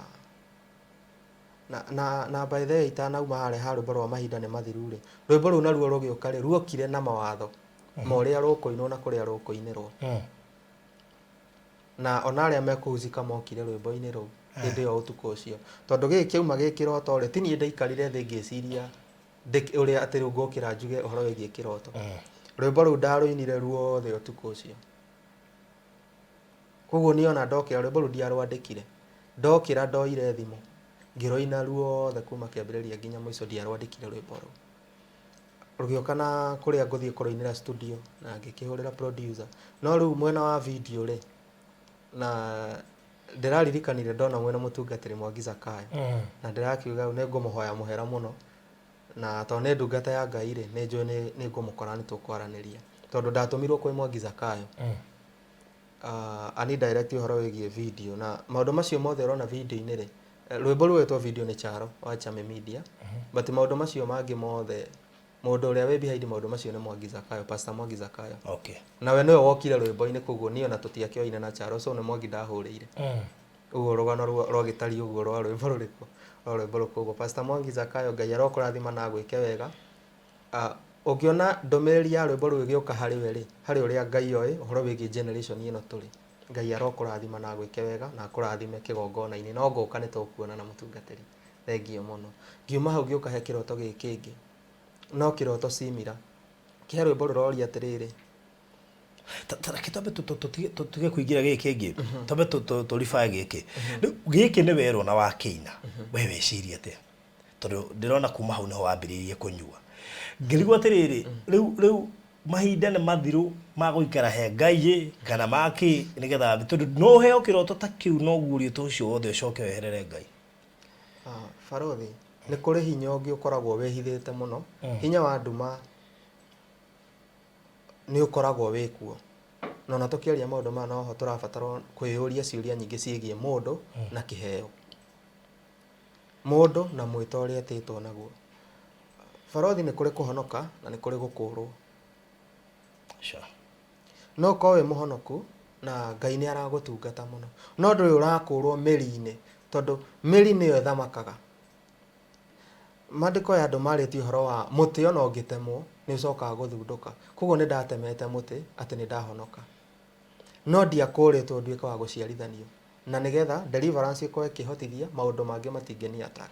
na na na by the way itanauma harĩa ha rwĩmbo rwa mahinda nĩ mathiru rĩ, rwĩmbo rũu naruo rũgĩũka rĩ, ruokire na mawatho ma ũrĩa rũkũinwo na kũrĩa rũkũinĩrwo. Na ona arĩa mekũhusika mokire rwĩmbo-inĩ rũu hĩndĩ ĩyo ũtukũ ũcio. Tondũ gĩkĩ kĩauma gĩ kĩroto rĩ, ti niĩ ndaikarire thĩ ngĩciria ũrĩa atĩ rĩu ngũkĩra njuge ũhoro wĩgiĩ kĩroto. Rwĩmbo rũu ndarũinire ruothe ũtukũ ũcio. Koguo niĩ ona ndokĩra rwĩmbo rũu ndiarwandĩkire. Ndokĩra ndoire thimũ ngĩrũina ruothe kuma kĩambĩrĩria nginya mũico ndiarwandĩkire rwĩmbo rũu. Rũgĩũka na kũrĩa ngũthiĩ kũrũinĩra studio na ngĩkĩhũrĩra producer. No rĩu mwena wa video rĩ, na ndĩraririkanire ndona mwĩna mũtungatĩri Mwangi Zakayo na ndĩrakiuga rĩu nĩ ngũmũhoya mũhera mũno na tondũ nĩ ndungata ya Ngai rĩ, nĩ njũĩ nĩ ngũmũkora nĩ tũkwaranĩria. Tondũ ndatũmirwo kwĩ Mwangi Zakayo. Ani direct ũhoro wĩgiĩ video na maũndũ macio mothe ũrona video-inĩ rĩ, rwĩmbo rũetwo video nĩ Charo wa Chame Media, but maũndũ macio mangĩ mothe mũndũ ũrĩa wĩ behind maũndũ macio nĩ Mwangi Zakayo, Pastor Mwangi Zakayo. Na we nĩwe wokire rwĩmbo-inĩ, koguo niĩ ona tũtiakĩoine na Charo, so nĩ Mwangi ndahũrĩire. Ũguo rũgano rwagĩtariĩ ũguo rwa rwĩmbo rũrĩkũ, rwa rwĩmbo rũkũ ũguo. Pastor Mwangi Zakayo, Ngai arokũrathima na agwĩke wega. Ũngĩona ndũmĩrĩri ya rwĩmbo rũu ĩgĩũka harĩ we rĩ, harĩ ũrĩa Ngai oĩ ũhoro wĩgiĩ generation ĩno tũrĩ. Ngai arokũrathima na agwĩke wega na akũrathime kĩgongona-inĩ. No ngũka nĩ tũkuona na mũtungatĩri. Thengiũ mũno. Ngiuma hau ngĩũka he kĩroto gĩkĩ kĩngĩ. No kĩroto simira. Kĩhe rwĩmbo rũroria atĩrĩrĩ. Reke twambe tũtige kũingĩra gĩkĩ kĩngĩ, twambe tũribae gĩkĩ. Rĩu gĩkĩ nĩ werwo na wakĩina, we weciria atĩa? Tondũ ndĩrona kuma hau nĩho wambĩrĩirie kũnyua. Ngĩrigwo atĩrĩrĩ, rĩu mahinda nĩ mathiru ma gũikara he Ngai ĩ kana ma kĩ, nĩgetha tondũ no ũheo kĩroto ta kĩu no ũguũrio ta ũcio wothe ũcoke weherere Ngai. Barothi, nĩ kũrĩ hinya ũngĩ ũkoragwo wĩhithĩte mũno. Hinya wa nduma nĩ ũkoragwo wĩ kuo. Na ona tũkĩaria maũndũ maya noho tũrabatarwo kwĩyũria ciũria nyingĩ ciĩgiĩ mũndũ na kĩheo. Mũndũ na mwĩto ũrĩa etĩtwo naguo. Barothi, nĩ kũrĩ kũhonoka na nĩ kũrĩ gũkũrwo. No ũkorwo wĩ mũhonoku na Ngai nĩ aragũtungata mũno, no ndũrĩ ũrakũrwo mĩri-inĩ, tondũ mĩri nĩyo ĩthamakaga. Maandĩko ya andũ marĩtie ũhoro wa mũtĩ ona ũngĩtemwo nĩ ũcokaga gũthundũka. Koguo nĩ ndatemete mũtĩ atĩ nĩ ndahonoka, no ndiakũrĩtwo nduĩke wa gũciarithanio, na nĩgetha deliverance ĩkorwo ĩkĩhotithia maũndũ mangĩ matingĩni attack.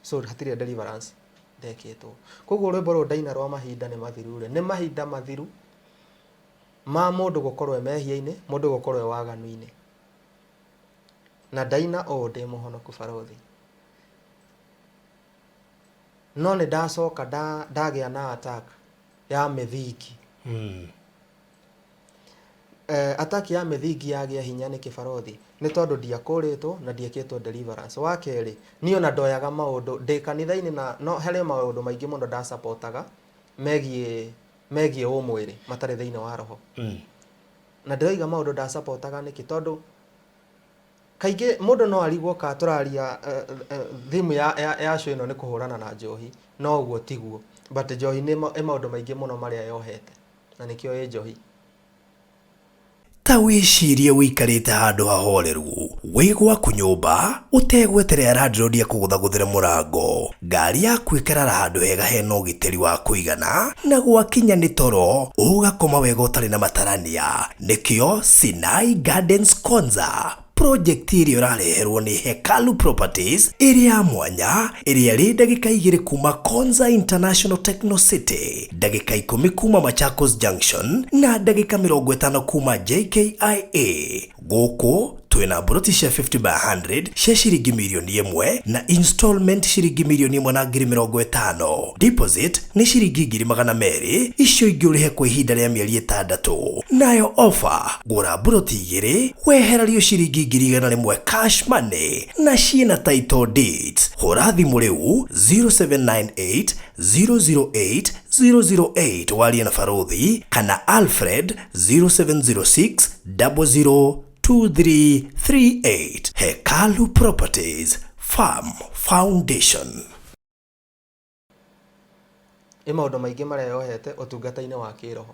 So hatirĩ deliverance ndekĩtwo. Koguo rwĩmbo rũrũ ndaina rwa mahinda nĩ mathiru rĩ, nĩ mahinda mathiru ma mũndũ gũkorwo e mehia-inĩ, mũndũ gũkorwo e waganu-inĩ. Na ndaina ũũ ndĩ mũhonoku, barothi, no nĩ ndacoka ndagĩa na attack ya mĩthingi. Attack ya mĩthingi yagĩa hinya nĩkĩ, barothi? Nĩ tondũ ndiakũrĩtwo na ndiekĩtwo deliverance. Wa kerĩ, niĩ ona ndoyaga maũndũ ndĩ kanitha-inĩ na no harĩ maũndũ maingĩ mũno ndacapotaga megiĩ ũmwĩrĩ matarĩ thĩinĩ wa roho. Na ndĩroiga maũndũ ndacapotaga nĩkĩ? Tondũ kaingĩ mũndũ no arigwo kana tũraria theme ya show ĩno nĩ kũhũrana na njohi, no ũguo tiguo. But njohi nĩ ĩ maũndũ maingĩ mũno marĩa yohete, na nĩkĩo ĩ njohi. Ta wĩcirie ũikarĩte handũ hahoreru wĩ gwaku nyũmba ũtegweterera landlord akũgũthagũthĩre mũrango, ngari yaku ĩkarara handũ hega hena ũgitĩri wa kũigana, na gwakinya nĩ toro ũgakoma wega ũtarĩ na matarania. Nĩkĩo Sinai Gardens Konza project ĩrĩa ũrareherwo nĩ Hekalu Properties ĩrĩ ya mwanya, ĩrĩa ĩrĩ ndagĩka 2 kuma Konza International Techno City, ndagĩka 10 kuma Machakos Junction na ndagĩka 50 kuma JKIA. Gũkũ twĩna mburoti cia 50 by 100 cia ciringi mirioni 1 na installment ciringi 1,050,000. Deposit nĩ ciringi 200,000, icio ingĩ ũrĩhe kwa ihinda rĩa mĩeri 6. Nayo offer, gũra mburoti 2 wehererio ciringi 100,000 cash money, na ciĩna title deeds. Hũra thimũ rĩu 0798 008 008 warie na Barothi kana Alfred 0706 002338. Hekalu Properties, Farm Foundation. Ĩ maũndũ maingĩ marĩa yohete ũtungata-inĩ wa kĩroho.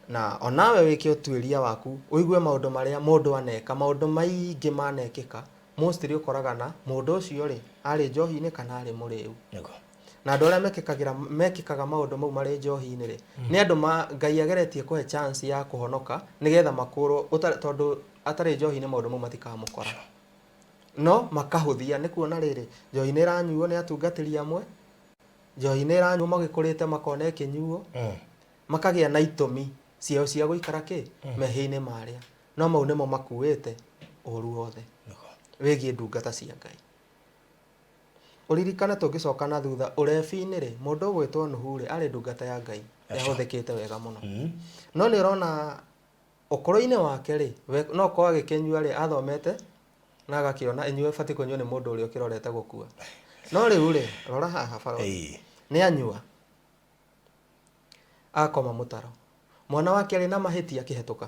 Na onawe wĩke ũtuĩria waku ũigue maũndũ marĩa mũndũ aneka, maũndũ maingĩ manekĩka, mostly ũkoraga na mũndũ ũcio rĩ, arĩ njohi-inĩ kana arĩ mũrĩu. Na andũ arĩa mekĩkaga maũndũ mau marĩ njohi-inĩ rĩ, nĩ andũ ma Ngai ageretie kũhe chance ya kũhonoka nĩgetha makũrwo, tondũ atarĩ njohi-inĩ maũndũ mau matikamũkora. No makahũthia nĩ kuona rĩrĩ, njohi nĩ ĩranyuo nĩ atungatĩri amwe, njohi nĩ ĩranyuo magĩkũrĩte makona ĩkĩnyuo, makagĩa na itũmi ciao cia gũikara kĩ mehia-inĩ marĩa. No mau nĩmo makuĩte ũru wothe wĩgiĩ ndungata cia Ngai. Ũririkane tũngĩcoka na thutha ũrebi-inĩ rĩ, mũndũ ũgwĩtwo Nuhu rĩ, arĩ ndungata ya Ngai yahũthĩkĩte wega mũno. No nĩ ũrona ũkũrũ-inĩ wake rĩ, we no korwo agĩkĩnyua rĩ, athomete na agakĩona ĩnyue ĩbatiĩ kũnyuo nĩ mũndũ ũrĩa ũkĩrorete gũkua. No rĩu rĩ, rora haha barothi, nĩ anyua. Akoma mũtaro. Mwana wake arĩ na mahĩtia akĩhetũka.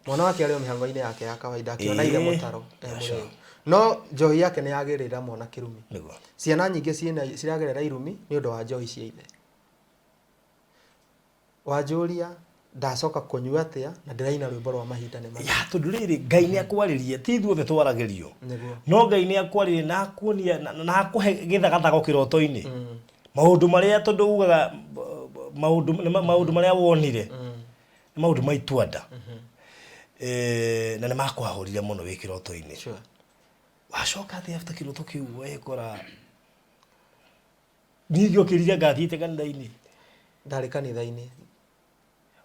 Mwana wake arĩ o mĩhango-inĩ yake ya kawaida akĩona ithe mũtaro e mũrĩu. No njohi yake nĩ yagĩrĩra mwana kĩrumi. Nĩguo. Ciana nyingĩ ciĩna ciragerera irumi nĩ ũndũ wa njohi cia ithe. Wanjũria ndacoka kũnyua atĩa na ndĩraina rwĩmbo rwa mahinda nĩ mathira. Ya tondũ rĩrĩ Ngai nĩ akwarĩria ti ithuothe twaragĩrio. Nĩguo. No Ngai nĩ akwarĩria na akuonia na akũhe gĩthagathago kĩroto-inĩ. Maũndũ marĩa tondũ ugaga maũndũ maũndũ marĩa wonire nĩ maũndũ ma itua-nda. Na nĩ makwahũrire mũno wĩ kĩroto-inĩ. Sure. Wacoka atĩa after kĩroto kĩu wekora Niĩ ngĩũkĩrire ngathiĩte kanitha-inĩ. Ndarĩ kanitha-inĩ.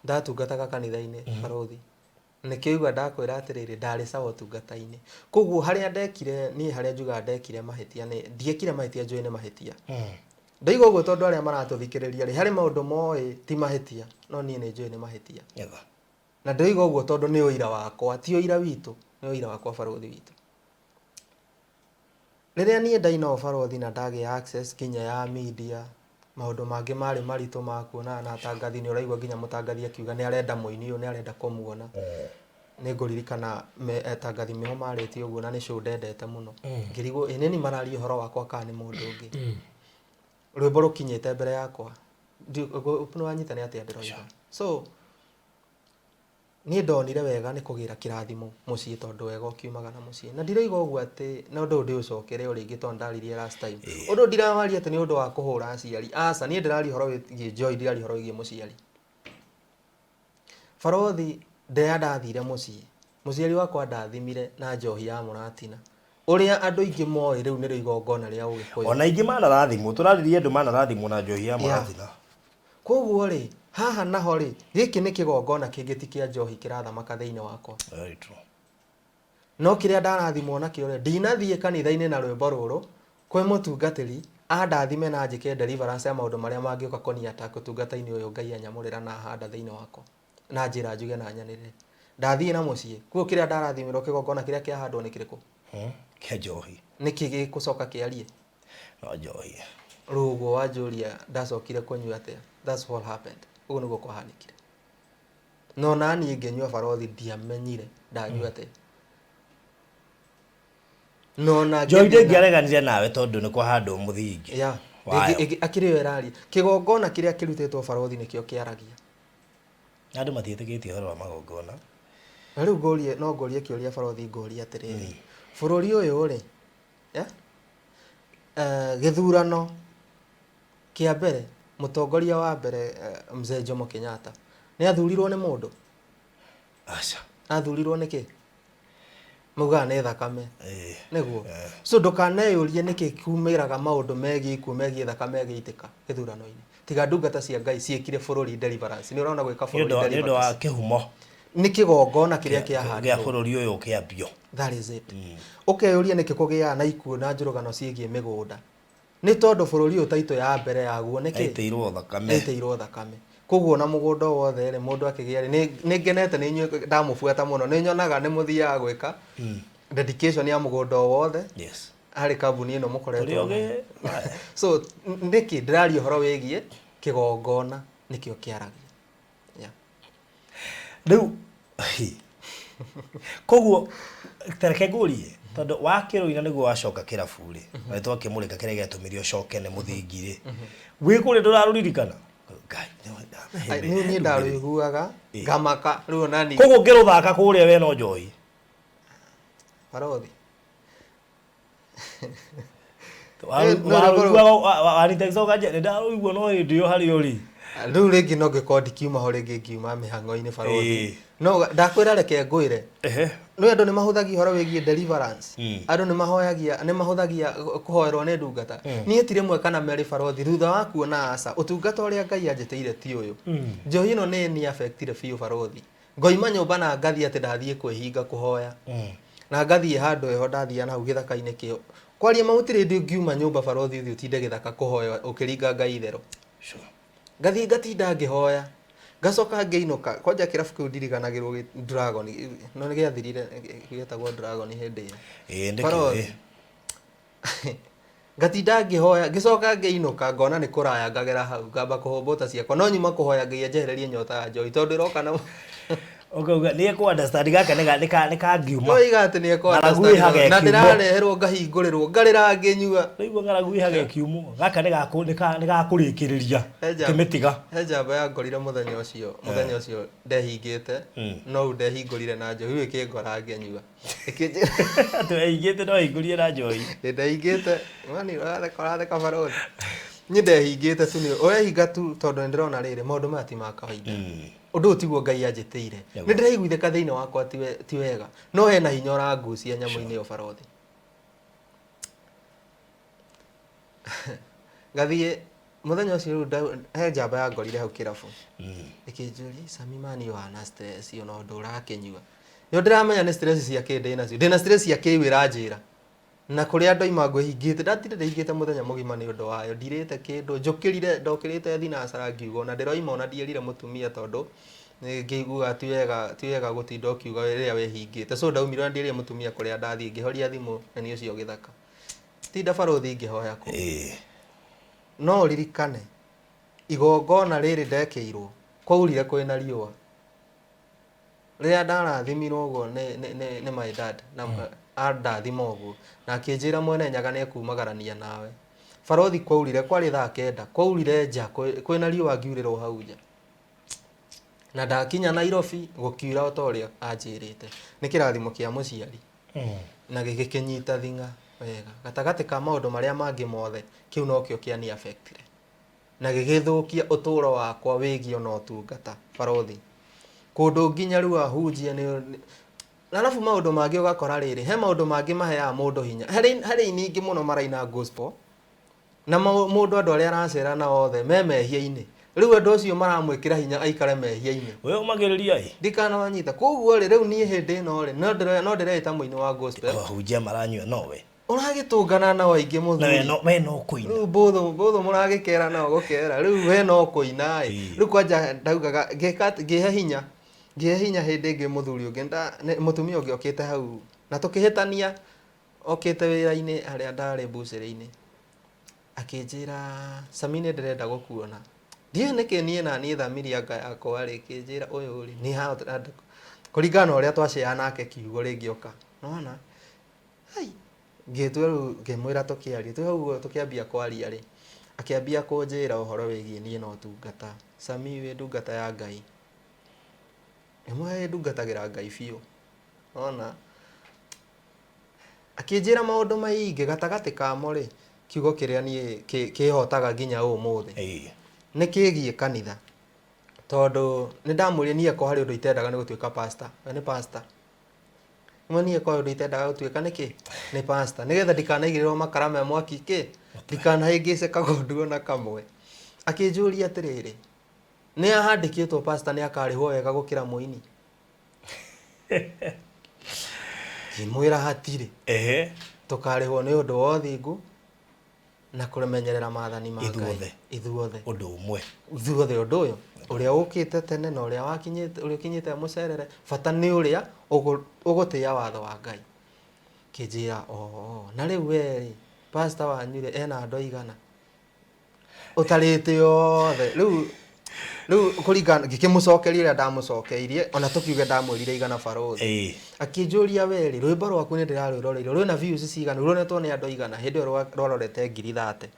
Ndatungataga kanitha-inĩ barũthi. Nĩkĩo igua ndakwĩra atĩrĩrĩ, ndarĩ sawa ũtungata-inĩ. Koguo harĩa ndekire, niĩ harĩa njugaga ndekire mahĩtia nĩ, ndiekire mahĩtia njũĩ nĩ mahĩtia. Ndoiga ũguo tondũ arĩa maratũthikĩrĩria rĩ, harĩ maũndũ moĩ ti mahĩtia, no niĩ nĩ njũĩ nĩ mahĩtia. Na ndoiga ũguo tondũ nĩ ũira wakwa, ti ũira witũ, nĩ ũira wakwa barũthi witũ. Rĩrĩa niĩ ndaina ũbarothi na ndagĩa access nginya ya media, maũndũ mangĩ marĩ maritũ ma kuonana na atangathi, nĩ ũraigua nginya mũtangathi akiuga nĩ arenda mũini ũyũ, nĩ arenda kũmuona. Nĩ ngũririkana atangathi nĩo marĩtie ũguo na nĩ show ndendete mũno. Ngĩrigwo ĩ nĩ niĩ mararia ũhoro wakwa kana nĩ mũndũ ũngĩ. Rwĩmbo rũkinyĩte mbere yakwa, nĩ wanyita nĩ atĩa ndĩroiga. So Niĩ ndonire wega nĩ kũgĩra kĩrathimo mũciĩ tondũ wega ũkiumaga na mũciĩ. Na ndiroiga ũguo atĩ na ũndũ ũyũ ndĩũcokere o rĩngĩ tondũ ndaririe last time. Ũndũ ũyũ ndirawaria atĩ nĩ ũndũ wa kũhũra aciari, aca, niĩ ndĩraria ũhoro wĩgiĩ Joy, ndiraria ũhoro wĩgiĩ mũciari. Barothi rĩrĩa ndathire mũciĩ, mũciari wakwa andathimire na njohi ya mũratina. Ũrĩa andũ aingĩ moĩ rĩu nĩrĩo igongona rĩa ũgĩkũyũ. Ona aingĩ manarathimwo, tũraririe andũ manarathimwo na njohi ya mũratina. Kwoguo rĩ, haha naho rĩ, gĩkĩ nĩ kĩgongona kĩngĩ ti kĩa njohi kĩrathamaka thĩinĩ wakwa. Very true. No kĩrĩa ndarathimwo nakĩo rĩ, ndinathiĩ kanitha-inĩ na rwĩmbo rũrũ kwĩ mũtungatĩri andathime na anjĩke deliverance ya maũndũ marĩa mangĩũka kũni attack ũtungata-inĩ ũyũ Ngai anyamũrĩra na ahanda thĩinĩ wakwa na anjĩra njuge na nyanĩrĩre. Ndathiĩ na mũciĩ, kwoguo kĩrĩa ndarathimirwo kĩgongona kĩrĩa kĩahandwo nĩ kĩrĩkũ? Kĩa njohi. Nĩkĩ gĩgũcoka kĩarie? No njohi. Rĩu ũguo wanjũria ndacokire kũnyua atĩa, that's what happened. Ũguo nĩguo kwahanĩkire. No naniĩ ngĩnyua barothi ndiamenyire ndanyua atĩa. No na Njohi ngĩthiĩ na- ndĩngĩareganire nawe tondũ nĩ kwahandwo mũthingi. Yeah. Wayo. Akĩrĩ yo ĩraria. Kĩgongona kĩrĩa kĩrutĩtwo barothi nĩkĩo kĩaragia. Na andũ matiĩtĩkĩtie ũhoro wa magongona. Na rĩu ngũrie, no ngũrie kĩũria barothi ngũrie atĩrĩrĩ. Bũrũri ũyũ rĩ, yeah? Eh, gĩthurano kĩa mbere mũtongoria wa mbere eh, mzee Jomo Kenyatta nĩ athurirwo nĩ mũndũ Aca. athurirwo nĩ kĩ maugaga nĩ thakame Eh. nĩguo so ndũkaneyũrie nĩkĩ kumĩraga maũndũ megiĩ ikuũ megiĩ thakame ĩgĩitĩka gĩthurano-inĩ tiga ndungata cia Ngai ciĩkire bũrũri deliverance nĩ ũrona gwĩka Nĩ bũrũri ũndũ nĩ ũndũ wa deliverance kĩhumo nĩ kĩgongona kĩrĩa gĩa kĩahandirwo bũrũri ũyũ kĩambio. That is it. Ũkeyũria nĩkĩ kũgĩaga na ikuũ na njũrũgano ciĩgiĩ mĩgũnda. Nĩ tondũ bũrũri ũyũ taitũ ya mbere yaguo nĩkĩ? Yaitĩirwo thakame. Yaitĩirwo thakame. Koguo ona mũgũnda o wothe rĩ, mũndũ akĩgĩa rĩ, nĩ ngenete nĩ inyuĩ ndamũbuata mũno, nĩ nyonaga nĩ mũthiaga gwĩka dedication ya mũgũnda o wothe Yes. harĩ kambuni ĩno mũkoretwo Tũrĩ nayo. ogĩ. So nĩkĩ ndĩraria ũhoro wĩgiĩ kĩgongona nĩkĩo kĩaragia. Yeah. Rĩu koguo tareke ngũrie tondũ wakĩrũina nĩguo wacoka kĩrabu rĩ na twakĩmũrĩka kĩrĩa gĩatũmire ũcoke nĩ mũthingi rĩ wĩ kũrĩa ndũrarũririkana Ngai, Ai, niĩ niĩ ndarũiguaga ngamaka rĩu ona niĩ koguo ngĩrũthaka kũrĩa we no njohi barothi no warũiguaga ũkanjia nĩ ndarũigua no hĩndĩ ĩyo harĩa ũrĩ rĩu rĩngĩ no ngĩkorwo ndikiuma ho rĩngĩ ngiuma mĩhang'o-inĩ barothi Ĩĩ. no ndakwĩra reke ngwĩre Ehe. nĩ andũ nĩ mahũthagia ũhoro wĩgiĩ deliverance Mm. andũ nĩ mahoyagia nĩ mahũthagia kũhoerwo nĩ ndungata niĩ ti rĩmwe kana merĩ barothi thutha wa kuona aca ũtungata ũrĩa Ngai anjĩtĩire ti ũyũ njohi ĩno nĩ ni affectire biũ barothi Ngoima nyũmba na ngathiĩ atĩ ndathiĩ kwĩhinga kũhoya. Na ngathiĩ handũ heho ndathiaga na hau gĩthaka-inĩ kĩo. Kwaria ma gũtirĩ hĩndĩ ũngiuma nyũmba bara ũthiĩ ũthiĩ ũtinde gĩthaka kũhoya ũkĩringa Ngai itherũ. Sure. Ngathiĩ ngatinda ngĩhoya. Ngacoka ngĩinũka, kwanja kĩrabu kĩu ndiriganagĩrwo gĩ Dragon, no nĩ gĩathirire gĩetagwo Dragon hĩndĩ ĩyo. Ĩĩ Bara ndĩkĩũĩ. ũthiĩ. Ngatinda ngĩhoya, ngĩcoka ngĩinũka ngona nĩ kũraya ngagera hau ngamba kũhũmbũta ciakwa no nyuma kũhoya Ngai anjehererie nyota ya njohi tondũ ĩroka na Ũkauga nĩ ekũ understand gaka nĩ nĩ ka nĩ kangiuma. Oiga atĩ nĩ ekũ Ng'aragu understand ĩhaga na ĩkiumwo. ndĩrareherwo ngahingũrĩrwo ngarĩra ngĩnyua. Rĩu ng'aragu ĩhaga ĩkiumwo. Gaka nĩ gakũ nĩ ka nĩ gakũrĩkĩrĩria. He njamba- Kĩmĩtiga. He njamba yangorire mũthenya ũcio mũthenya ũcio ndehingĩte no rĩu ndehingũrire na njohi rĩu ĩkĩngora ngĩnyua. Ĩkĩnjĩra Atĩ wehingĩte no wehingũrire na njohi. Ĩ ndehingĩte mani ũratheka ũratheka barũthi. Niĩ ndehingĩte tu nĩ ũrehinga tu tondũ nĩ ndĩrona rĩrĩ maũndũ maya ti ma kawaida. Ũndũ ũyũ tiguo Ngai anjĩtĩire. Nĩguo. Nĩ ndĩraiguithĩka thĩinĩ wakwa ti we- ti wega. No hena hinya ũrangucia nyamũ-inĩ ĩyo barũthi. Ngathiĩ mũthenya ũcio rĩu he njamba yangorire hau kĩrabu. Ĩkĩnjũria, Sami mani ũhana stress ona ũndũ ũrakĩnyua. Nĩ ndĩramenya nĩ stress cia kĩ ndĩ nacio. Ndĩna stress cia kĩ ĩranjĩra. Na kũrĩa ndoima ngwĩhingĩte, ndatinda ndĩhingĩte mũthenya mũgima nĩ ũndũ wayo. Ndirĩte kĩndũ, njũkĩrire, ndokĩrĩte thinacara ngiuga ona ndĩroima ona ndierire mũtumia tondũ nĩ ngĩiguaga ti wega, ti wega gũtinda ũkiuga rĩrĩa wĩhingĩte. So ndaumire ona ndierire mũtumia kũrĩa ndathiĩ, ngĩhoria thimũ na nĩ ũcio gĩthaka. Tinda barũthi ngĩhoya kũu. No ũririkane, igongona rĩrĩ ndekĩirwo, kwaurire kwĩna riũa. Rĩrĩa ndarathimirwo ũguo nĩ, nĩ, nĩ, nĩ my dad, na andathima ũguo, na akĩnjĩra Mwene Nyaga nĩ ekumagarania nawe. Barũthi kwaurire, kwarĩ thaa kenda, kwaurire nja, kwĩna riũa ngiurĩrwo hau nja. Na ndakinya Nairobi, gũkiura o ta ũrĩa anjĩrĩte. Nĩ kĩrathimo kĩa mũciari. Na gĩgĩkĩnyita thing'a wega. Gatagatĩ ka maũndũ marĩa mangĩ mothe, kĩu nokĩo kĩani affect-ire. Na gĩgĩthũkia ũtũũro wakwa wĩgiĩ ona ũtungata, barũthi. Kũndũ nginya rĩu ahunjia nĩ na arabu maũndũ mangĩ ũgakora rĩrĩ, he maũndũ mangĩ maheaga mũndũ hinya. Harĩ harĩ aini aingĩ mũno maraina gospel, na mũndũ andũ arĩa aracera nao othe me mehia-inĩ. Rĩu andũ acio maramwĩkĩra hinya aikare mehia-inĩ. We ũmagĩrĩria ĩ? Ndikanamanyita. Koguo rĩ, rĩu niĩ hĩndĩ ĩno rĩ, no ndĩreĩta mũini wa gospel. Ahunjia maranyua nowe. Ũragĩtũngana nao aingĩ Na we mũthuri. no we no kũina. Rĩu mbũthũ mbũthũ mũragĩkera nao gũkera. Rĩu we no kũina ĩ. Rĩu kwanja ndaugaga ngĩka atĩ ngĩhe hinya ngĩhe hinya hĩndĩ ĩngĩ mũthuri ũngĩ mũtumia ũngĩ okĩte hau na tũkĩhĩtania okĩte wĩra-inĩ harĩa ndarĩ mbucĩrĩ-inĩ. Akĩnjĩra Sami nĩ ndĩrenda gũkuona. Ndiũĩ nĩkĩ niĩ naniĩ thamiri anga yakwa rĩ ĩkĩnjĩra ũyũ rĩ nĩ kũringana na ũrĩa twa share nake kiugo rĩngĩ oka. Nĩwona? Hai! Ngĩtua rĩu ngĩmwĩra tũkĩarie, twĩ hau ũguo tũkĩambia kwaria rĩ, akĩambia kũnjĩra ũhoro wĩgiĩ niĩ na ũtungata. Sami wĩ ndungata ya Ngai. Ngĩmwĩra ĩĩ ndungatagĩra Ngai biũ. Nĩwona? Akĩnjĩra maũndũ maingĩ, gatagatĩ kamo rĩ, kiugo kĩrĩa niĩ kĩhotaga nginya ũmũthĩ, nĩ kĩgiĩ kanitha. Tondũ nĩ ndamwĩrire niĩ akorwo harĩ ũndũ itendaga nĩ gũtuĩka pastor, we nĩ pastor. Rĩmwe niĩ kwa ũndũ itendaga gũtuĩka nĩkĩ? Nĩ pastor. Nĩgetha ndikanaigĩrĩrwo makara me mwaki kĩ? Ndikanahĩngĩce kagondu ona kamwe. Akĩnjũria atĩrĩrĩ, nĩ handĩkĩtwo pastor nĩ akarĩhwo wega gũkĩra mũini? Ngĩmwĩra hatirĩ. Tũkarĩhwo nĩ ũndũ wa ũthingu na kũmenyerera maathani ma Ngai. Ithuothe. Ithuothe. Ũndũ ũmwe. Ithuothe ũndũ ũyũ. Ũrĩa ũkĩte tene na ũrĩa wakinyĩte, ũrĩa ũkinyĩte mũcerere, bata nĩ ũrĩa ũgũtĩĩa watho wa Ngai. Kĩnjĩra oo, na rĩu we rĩ, pastor wanyu rĩ, ena andũ aigana? Ũtarĩte othe. Rĩu rĩu kũringana ngĩkĩmũcokeria ũrĩa ndamũcokeirie ona tũkiuge ndamwĩrire igana barũthi. Akĩnjũria we rĩ, rwĩmbo rwaku nĩ ndĩrarwĩroreire rwĩna views cigana, ruonetwo nĩ andũ aigana? Hĩndĩ ĩyo rwarorete 30,000.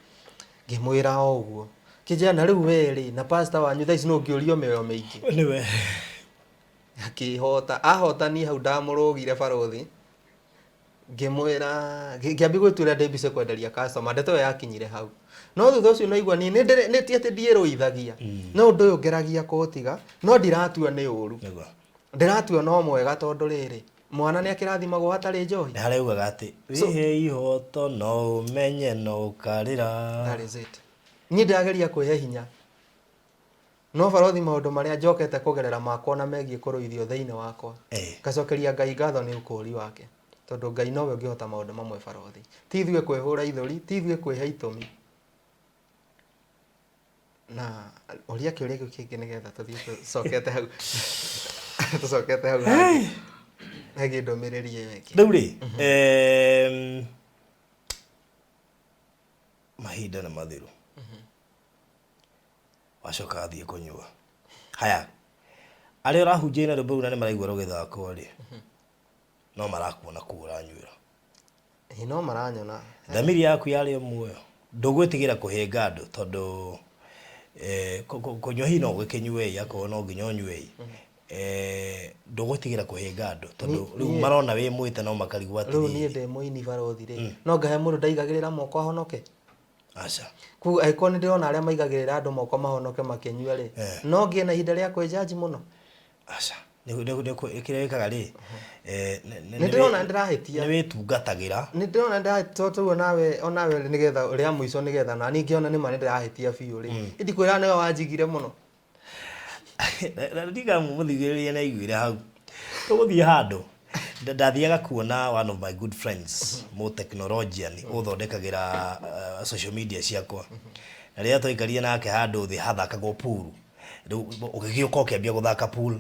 Ngĩmwĩra o ũguo. Akĩnjĩra na rĩu we rĩ, na pastor wanyu thaa ici nũ ũngĩũrio mĩoyo mĩingĩ? Nĩwe. Akĩhota, ahota niĩ hau ndamũrũgire barũthi. Ngĩmwĩra, ngĩambia gwĩtua ũrĩa ndĩ busy kwenderia customer, ndeto ĩyo yakinyire hau. No thutha ũcio naigua niĩ nĩ nĩ ti atĩ ndiĩrũithagia, no ũndũ ũyũ ngeragia kũũtiga, no ndiratua nĩ ũru. Ndĩratua no mwega tondũ rĩrĩ, mwana nĩ akĩrathimagwo hatarĩ njohi. Nĩ harĩa ugaga atĩ, wĩhe ihoto no ũmenye no ũkarĩra. That is it. Niĩ ndĩrageria kwĩhe hinya. No barothi maũndũ marĩa njokete kũgerera makwa na megiĩ kũrũithio thĩinĩ wakwa, ngacokeria Ngai ngatho nĩ ũkũũri wake, tondũ Ngai nowe ũngĩhota maũndũ mamwe barothi. Ti ithuĩ kwĩhũra ithũri, ti ithuĩ kwĩhe itũmi. Na ũria kĩũria kĩu kĩngĩ nĩgetha tũthiĩ tũcokete hau tũcokete hau hangĩ hegiĩ ndũmĩrĩri ĩyo ĩngĩ. Rĩu rĩ, Mahinda nĩ mathiru. Wacoka wathiĩ kũnyua. Haya, arĩa ũrahunjia na rwĩmbo rũu na nĩ maraigua rũgĩthakwo rĩ, no marakuona kũu ũranyuĩra. Ĩ no maranyona. Thamiri yaku yarĩ o muoyo. Ndũgwĩtigĩra kũhĩnga andũ tondũ eh, kũnyua hihi no ũgĩkĩnyue akorwo no nginya ũnyue eh, ndũgwĩtigĩra kũhĩnga andũ tondũ rĩu marona wĩ mwĩte no makarigwo Rĩu niĩ ndĩ mũini barothi rĩ, no ngahe mũndũ ndaigagĩrĩra moko ahonoke? Aca. Koguo angĩkorwo nĩ ndĩrona arĩa maigagĩrĩra andũ moko mahonoke makĩnyua rĩ, no ngĩe na ihinda rĩa kwĩ judge mũno? Aca. Kĩrĩa wĩkaga rĩ, Nĩ ndĩrona nĩ ndĩrahĩtia. Nĩ wĩtungatagĩra. Nĩ ndĩrona nĩ ndĩrahĩtia tondũ onawe onawe nĩgetha rĩa mũico nĩgetha nani ngĩona nĩma nĩ ndĩrahĩtia biũ rĩ, ndikwĩra nĩwe wanjigire mũno. Na ndiga mũthikĩrĩria nĩ aiguire hau. Tũgũthiĩ handũ. Ndathiaga kuona one of my good friends, mũ technologian, ũthondekagĩra social media ciakwa. Na rĩrĩa twaikarire nake handũ thĩ hathakagwo pool, rĩu ũgĩgĩũka ũkĩambia gũthaka pool.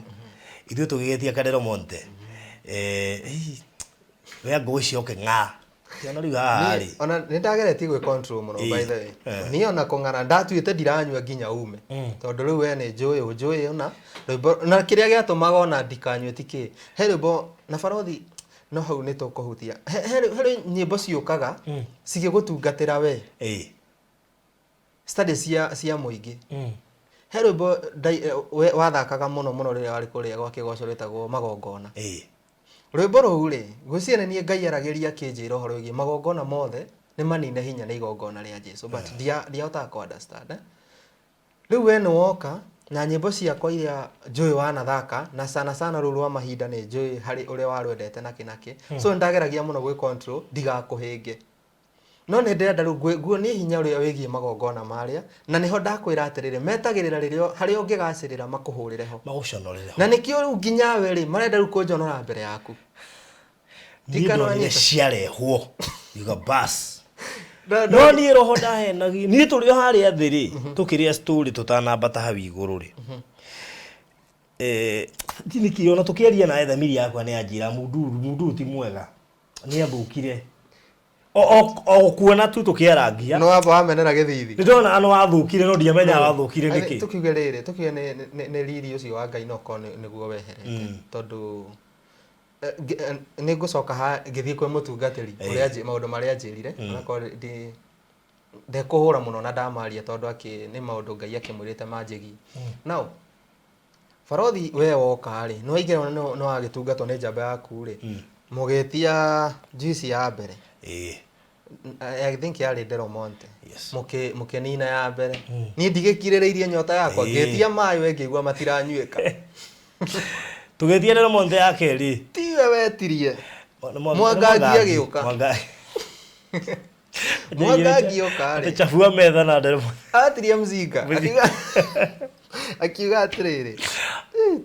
Ithuĩ tũgĩgĩtia Kadero Monte. We anga ũcoke ng'a. Kĩona rĩu haha rĩ. Ona nĩ ndageretie gwĩ control mũno by the way. Niĩ ona kũng'ara ndatuĩte ndiranyua nginya ume. Tondũ rĩu we nĩ njũĩ ũnjũĩ ona rwĩmbo na kĩrĩa gĩatũmaga ona ndikanyue ti kĩ. He rwĩmbo na barothi no hau nĩ tũkũhutia. He nyĩmbo ciũkaga cigĩgũtungatĩra we. Study cia mũingĩ. He rwĩmbo wathakaga mũno mũno rĩrĩa warĩ kũrĩa gwa kĩgoco rwĩtagwo magongona. Rwĩmbo rũu rĩ, ngwĩciria nĩ niĩ Ngai aragĩria akĩnjĩra ũhoro wĩgiĩ magongona mothe nĩ manine hinya nĩ igongona rĩa Jesu but ndiahotaga kũ understand eh. Rĩu we nĩ woka na nyĩmbo ciakwa iria njũĩ wanathaka na sana sana rũu rwa mahinda nĩ njũĩ harĩ ũrĩa warwendete nakĩ nakĩ so nĩ ndageragia mũno gwĩ control ndigakũhĩnge. No nĩ ndĩrenda rĩu nguonie hinya ũrĩa wĩgiĩ magongona marĩa, na nĩho ndakwĩra atĩrĩrĩ, metagĩrĩra rĩrĩa harĩa ũngĩgacĩrĩra makũhũrĩre ho. Magũconorere ho. Na nĩkĩo rĩu nginya we rĩ, marenda rĩu kũnjonora mbere yaku. Niĩ ndonire ciarehwo, ngiuga bas. No niĩ roho ndahenagia, niĩ tũrĩ o harĩa thĩ rĩ, tũkĩrĩa story tũtanambata hau igũrũ rĩ. Nĩkĩ ona tũkĩaria nawe thamiri yakwa nĩ yanjĩra mũndũ ũyũ ti mwega, nĩ athũkire. O kuona tu tũkĩarangia. Nĩ wamba wamenera gĩthithi. Nĩ ndona nĩ wathũkire no ndiamenyaga wathũkire nĩkĩ. Tũkiuge rĩrĩ, tũkiuge nĩ riri ũcio wa Ngai no ũkorwo nĩguo weherete. Tondũ nĩ ngũcoka ha ngĩthiĩ kwĩ mũtungatĩri ũrĩa maũndũ marĩa anjĩrire onakorwo ndekũhũra mũno na ndamaria tondũ nĩ maũndũ Ngai akĩmwĩrĩte manjĩgie. Now, Barothi we woka rĩ, nĩ waingĩra nĩ wagĩtungatwo nĩ njamba yaku rĩ, mũgĩtia juice ya mbere. I think yarĩ Del Monte. Mũkĩnina ya mbere. Niĩ ndigĩkirĩrĩirie nyota yakwa, ngĩtia maĩ we ngĩigua matiranyuĩka. Tũgĩtia Del Monte ya kerĩ. Tiwe wetirie. Mwangangi agĩũka. Mwangangi oka rĩ. Chafua metha na Del Monte. Atirie mzinga. Akiuga atĩrĩrĩ,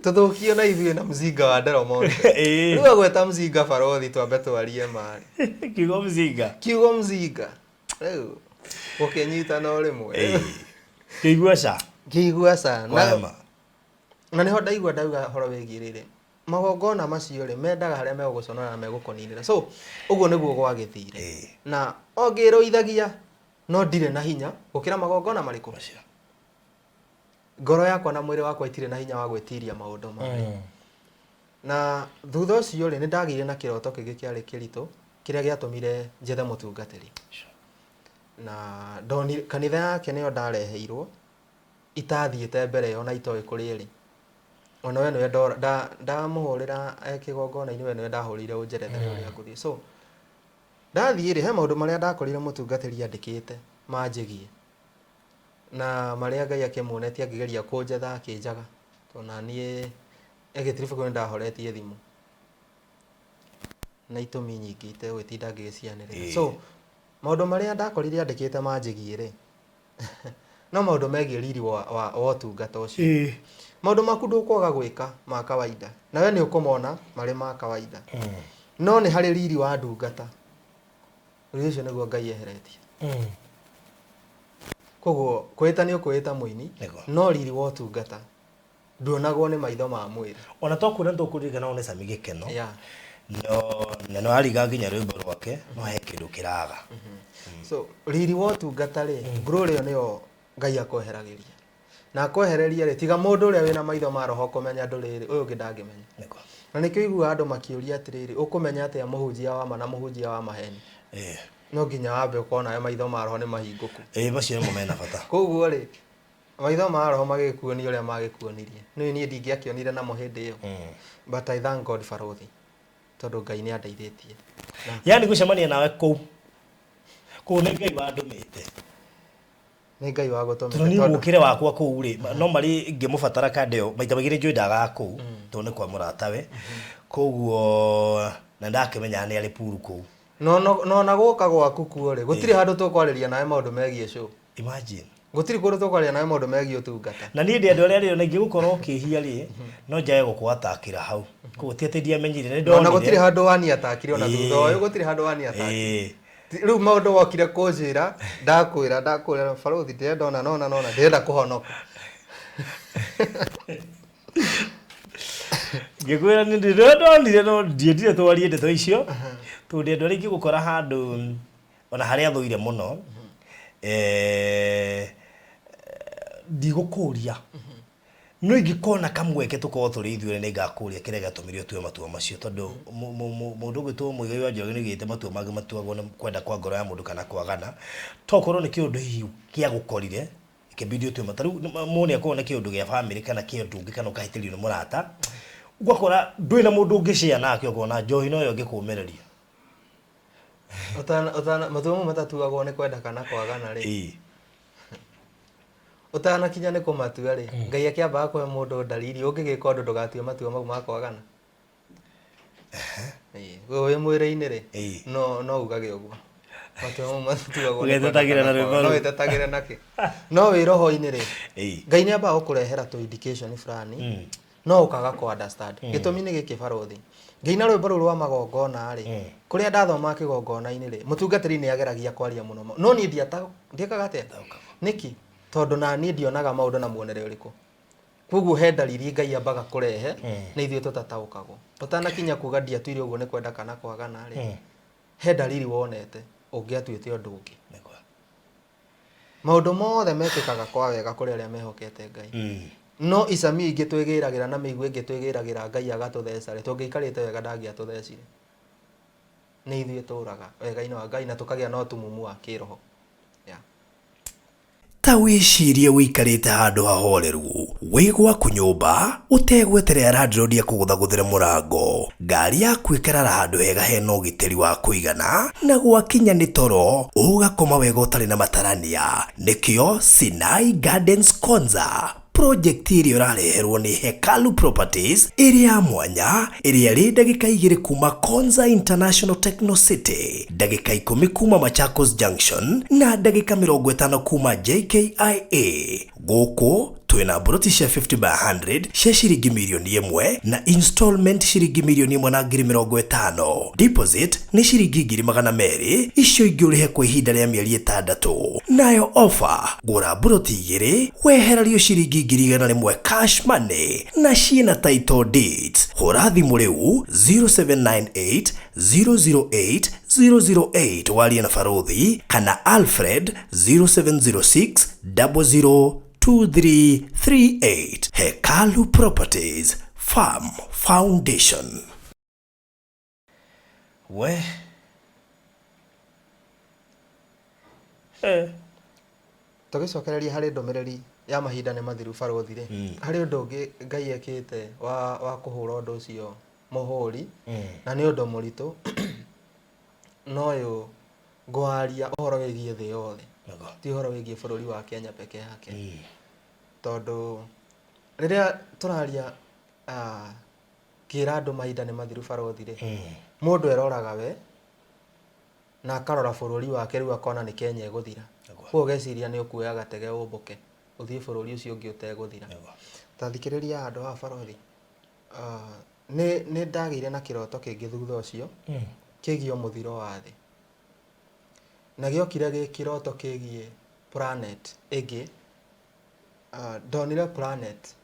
tũthũkio na ithuĩ na mzinga wa Del Monte. Rĩu agweta mzinga barothi twambe twarie marĩ. Kiugo mzinga. Kiugo mzinga. Rĩu gũkĩnyitana o rĩmwe. Kĩigua ca. Kĩigua ca. Na nĩho ndaigua ndauga ũhoro wĩgiĩ rĩrĩ. Magongona macio rĩ, mendaga harĩa megũgũconora na megũkũninĩra. So, ũguo nĩguo gwagĩthire. Na o ngĩrũithagia no ndirĩ na hinya gũkĩra magongona marĩkũ? Ngoro yakwa na mwĩrĩ wakwa itirĩ na hinya wa gwĩtiria maũndũ marĩa. Na thutha ũcio rĩ, nĩ ndagĩire na kĩroto kĩngĩ kĩarĩ kĩritũ kĩrĩa gĩatũmire njethe mũtungatĩri. Na ndonire kanitha yake nĩyo ndareheirwo itathiĩte mbere ĩyo na itoĩ kũrĩa ĩrĩ. Ona we nĩwe ndamũhũrĩra e kĩgongona-inĩ we nĩwe ndahũrĩire ũnjerethere ũrĩa ngũthiĩ. So ndathiĩ rĩ, he maũndũ marĩa ndakorire mũtungatĩri andĩkĩte manjĩgie. Na marĩa Ngai akĩmuonetie akĩgeria kũnjetha akĩnjaga. Tondũ na niĩ gĩtiribũ kĩu nĩ ndahoretie thimũ. Na itũmi nyingĩ itegũgĩtinda ngĩgĩcianĩrĩra. So maũndũ marĩa ndakorire andĩkĩte manjĩgie rĩ, no maũndũ megiĩ riri wa ũtungata ũcio. Maũndũ maku ndũkwaga gwĩka ma kawaida. Na we nĩ ũkũmona marĩ ma kawaida. No nĩ harĩ riri wa ndungata. Riri ũcio nĩguo Ngai eheretie. Koguo kwĩta nĩ ũkwĩta mũini, no riri wa ũtungata nduonagwo nĩ maitho ma mwĩrĩ. Ona twakwĩra nĩ tũkũririkana nĩ Sami Gĩkeno. No na nĩ wariga nginya rwĩmbo rwake no he kĩndũ kĩraga. So riri wa ũtungata rĩ, glory ĩyo nĩyo Ngai akweheragĩria. Na akwehereria rĩ, tiga mũndũ ũrĩa wĩna maitho ma roho kũmenya ndũrĩrĩ, ũyũ ũngĩ ndangĩmenya. Nĩguo. Na nĩkĩo ũiguaga andũ makĩũria atĩrĩrĩ, ũkũmenya atĩa mũhunjia wa ma na mũhunjia wa maheni? No nginya wambe ũkorwo nawe maitho ma roho nĩ mahingũku. Ĩĩ macio nĩmo mena bata. Koguo rĩ, maitho ma roho magĩkuonia ũrĩa magĩkuonirie. Nĩ niĩ ndingĩakĩonire namo hĩndĩ ĩyo. But I thank God barothi, tondũ Ngai nĩ andeithĩtie. Yaani gũcemania nawe kũu, kũu nĩ Ngai wandũmĩte. Nĩ Ngai wagũtũmĩte. Tondũ niĩ mũkĩre wakwa kũu rĩ, no marĩ ngĩmũbatara kanda ĩyo, maita maingĩ nĩ njũĩ ndagaga kũu, tondũ nĩ kwa mũratawe. Koguo na ndakĩmenyaga nĩ arĩ puru kũu. No no na gũka gwaku kuo rĩ, gũtirĩ handũ tũkwarĩria nawe maũndũ megiĩ show. Imagine. Gũtirĩ kũndũ tũkwaria nawe maũndũ megiĩ ũtungata. Na niĩ ndĩ andũ arĩa rĩ, ona ingĩgũkorwo ũkĩhia rĩ, no njage gũkũatakĩra hau. Koguo ti atĩ ndiamenyire, nĩ ndonire. Ona gũtirĩ handũ waniatakire ona thutha ũyũ gũtirĩ handũ waniatakire. Rĩu maũndũ wokire kũnjĩra, ndakwĩra ndakwĩra barũthi ndĩrenda ona nona nona ndĩrenda kũhonoka. Ngĩkwĩra nĩ ndĩrĩa ndonire no ndiendire twarie ndeto icio, tondũ ndĩ andũ arĩa ingĩgũkora handũ ona harĩa thũire mũno, ndigũkũria. No ingĩkona kamweke tũkorwo tũrĩ ithuerĩ nĩ ngakũria kĩrĩa gĩatũmire ũtue matua macio tondũ mũndũ ũgwĩtwo Muigai wa Njoroge nĩ oigĩte matua mangĩ matuagwo nĩ kwenda kwa ngoro ya mũndũ kana kwagana. Tokorwo nĩ kĩũndũ hihi gĩagũkorire gĩkĩbidi ũtue matua. Ta rĩu mũndũ nĩ akoragwo na kĩũndũ gĩa bamĩrĩ kana kĩũndũ ũngĩ kana ũkahĩtĩrio nĩ mũrata, ũgakora ndũrĩ na mũndũ ũngĩ share nake ũkona njohi noyo ĩngĩkũmĩrĩria. Ũtana ũtana matua mau matatuagwo nĩ kwenda kana kwagana rĩ. Ũtanakinya nĩ kũmatua rĩ, Ngai akĩambaga kũhe mũndũ ndariri ũngĩgĩka ũndũ ndũgatue matua mau ma kwagana. Ĩĩ, we wĩ mwĩrĩ-inĩ rĩ, no no ugage ũguo. Matua mau matuagwo nĩ kwenda Ũgetetagĩra kana na rwĩmbo kwaga. No rũu. wĩtetagĩre nakĩ. No wĩ roho-inĩ rĩ, Ngai nĩ ambaga gũkũrehera tũ indication fulani no ũkaga kũ understand. Gĩtũmi nĩ gĩkĩ barũthi, ngĩina rwĩmbo rũu rwa magongona rĩ, kũrĩa ndathomaga kĩgongona-inĩ rĩ, mũtungatĩri nĩ ageragia kwaria mũno no niĩ ndiekaga atĩa? Nĩkĩ? Tondũ na niĩ ndionaga maũndũ na muonere ũrĩkũ. Koguo he ndariri Ngai ambaga kũrehe na ithuĩ tũtataũkagwo. Ũtanakinya kuga ndiatuire ũguo nĩ kwenda kana kwagana rĩ, he ndariri wonete ũngĩatuĩte ũndũ ũngĩ. Maũndũ mothe mekĩkaga kwa wega kũrĩ arĩa mehokete Ngai. No icamio ingĩ twĩgĩragĩra na mĩigua ĩngĩ twĩgĩragĩra Ngai agatũtheca rĩ, tũngĩikarĩte wega ndangĩatũthecire. Nĩ ithuĩ tũraga wega-inĩ wa Ngai na tũkagĩa na ũtumumu wa kĩroho. Yeah. Ta wĩcirie ũikarĩte handũ hahoreru wĩ gwaku nyũmba ũtegweterera landlord akũgũthagũthĩre mũrango, ngari yaku ĩkarara handũ hega hena ũgitĩri wa kũigana, na gwakinya nĩ toro ũgakoma wega ũtarĩ na matarania. Nĩkĩo Sinai Gardens Konza project ĩrĩa ũrareherwo nĩ Hekalu Properties ĩrĩ ya mwanya ĩrĩa ĩrĩ ndagĩka 2 kuma Konza International Techno City, ndagĩka 10 kuma Machakos Junction na ndagĩka 50 kuma JKIA. Gũkũ twĩna mburoti cia 50 by 100 cia ciringi mirioni 1 na installment ciringi mirioni ĩmwe na ngiri mĩrongo ĩtano. Deposit nĩ ciringi ngiri magana merĩ, icio ingĩ ũrĩhe kwa ihinda rĩa mĩeri ĩtandatũ. Nayo offer, gũra mburoti 2 wehererio ciringi ngiri igana rĩmwe cash money na ciĩna title deeds. Hũra thimũ rĩu 0798 008 008 warie na Barũthi kana Alfred 0706 00 2338. Hekalu Properties Farm Foundation. We Tũgĩcokereria harĩ ndũmĩrĩri ya mahinda nĩ mathiru barũthi rĩ, harĩ ũndũ ũngĩ Ngai ekĩte wa, wa kũhũra ũndũ ũcio mũhũri, na nĩ ũndũ mũritũ, no ũyũ ngwaria ũhoro wĩgiĩ thĩ yothe, ti ũhoro wĩgiĩ bũrũri wa Kenya peke yake. Tondũ rĩrĩa tũraria ngĩra andũ mahinda nĩ mathiru barũthi rĩ, mũndũ eroraga we na akarora bũrũri wake rĩu akona nĩ Kenya ĩgũthira. Koguo ũgeciria nĩ ũkuoya gatege ũmbũke ũthiĩ bũrũri ũcio ũngĩ ũtegũthira. Ta thikĩrĩria handũ haha barũthi, nĩ nĩ ndagĩire na kĩroto kĩngĩ thutha ũcio kĩgiĩ mũthiro wa thĩ. Na gĩokire gĩ kĩroto kĩgiĩ planet ĩngĩ. Ndonire planet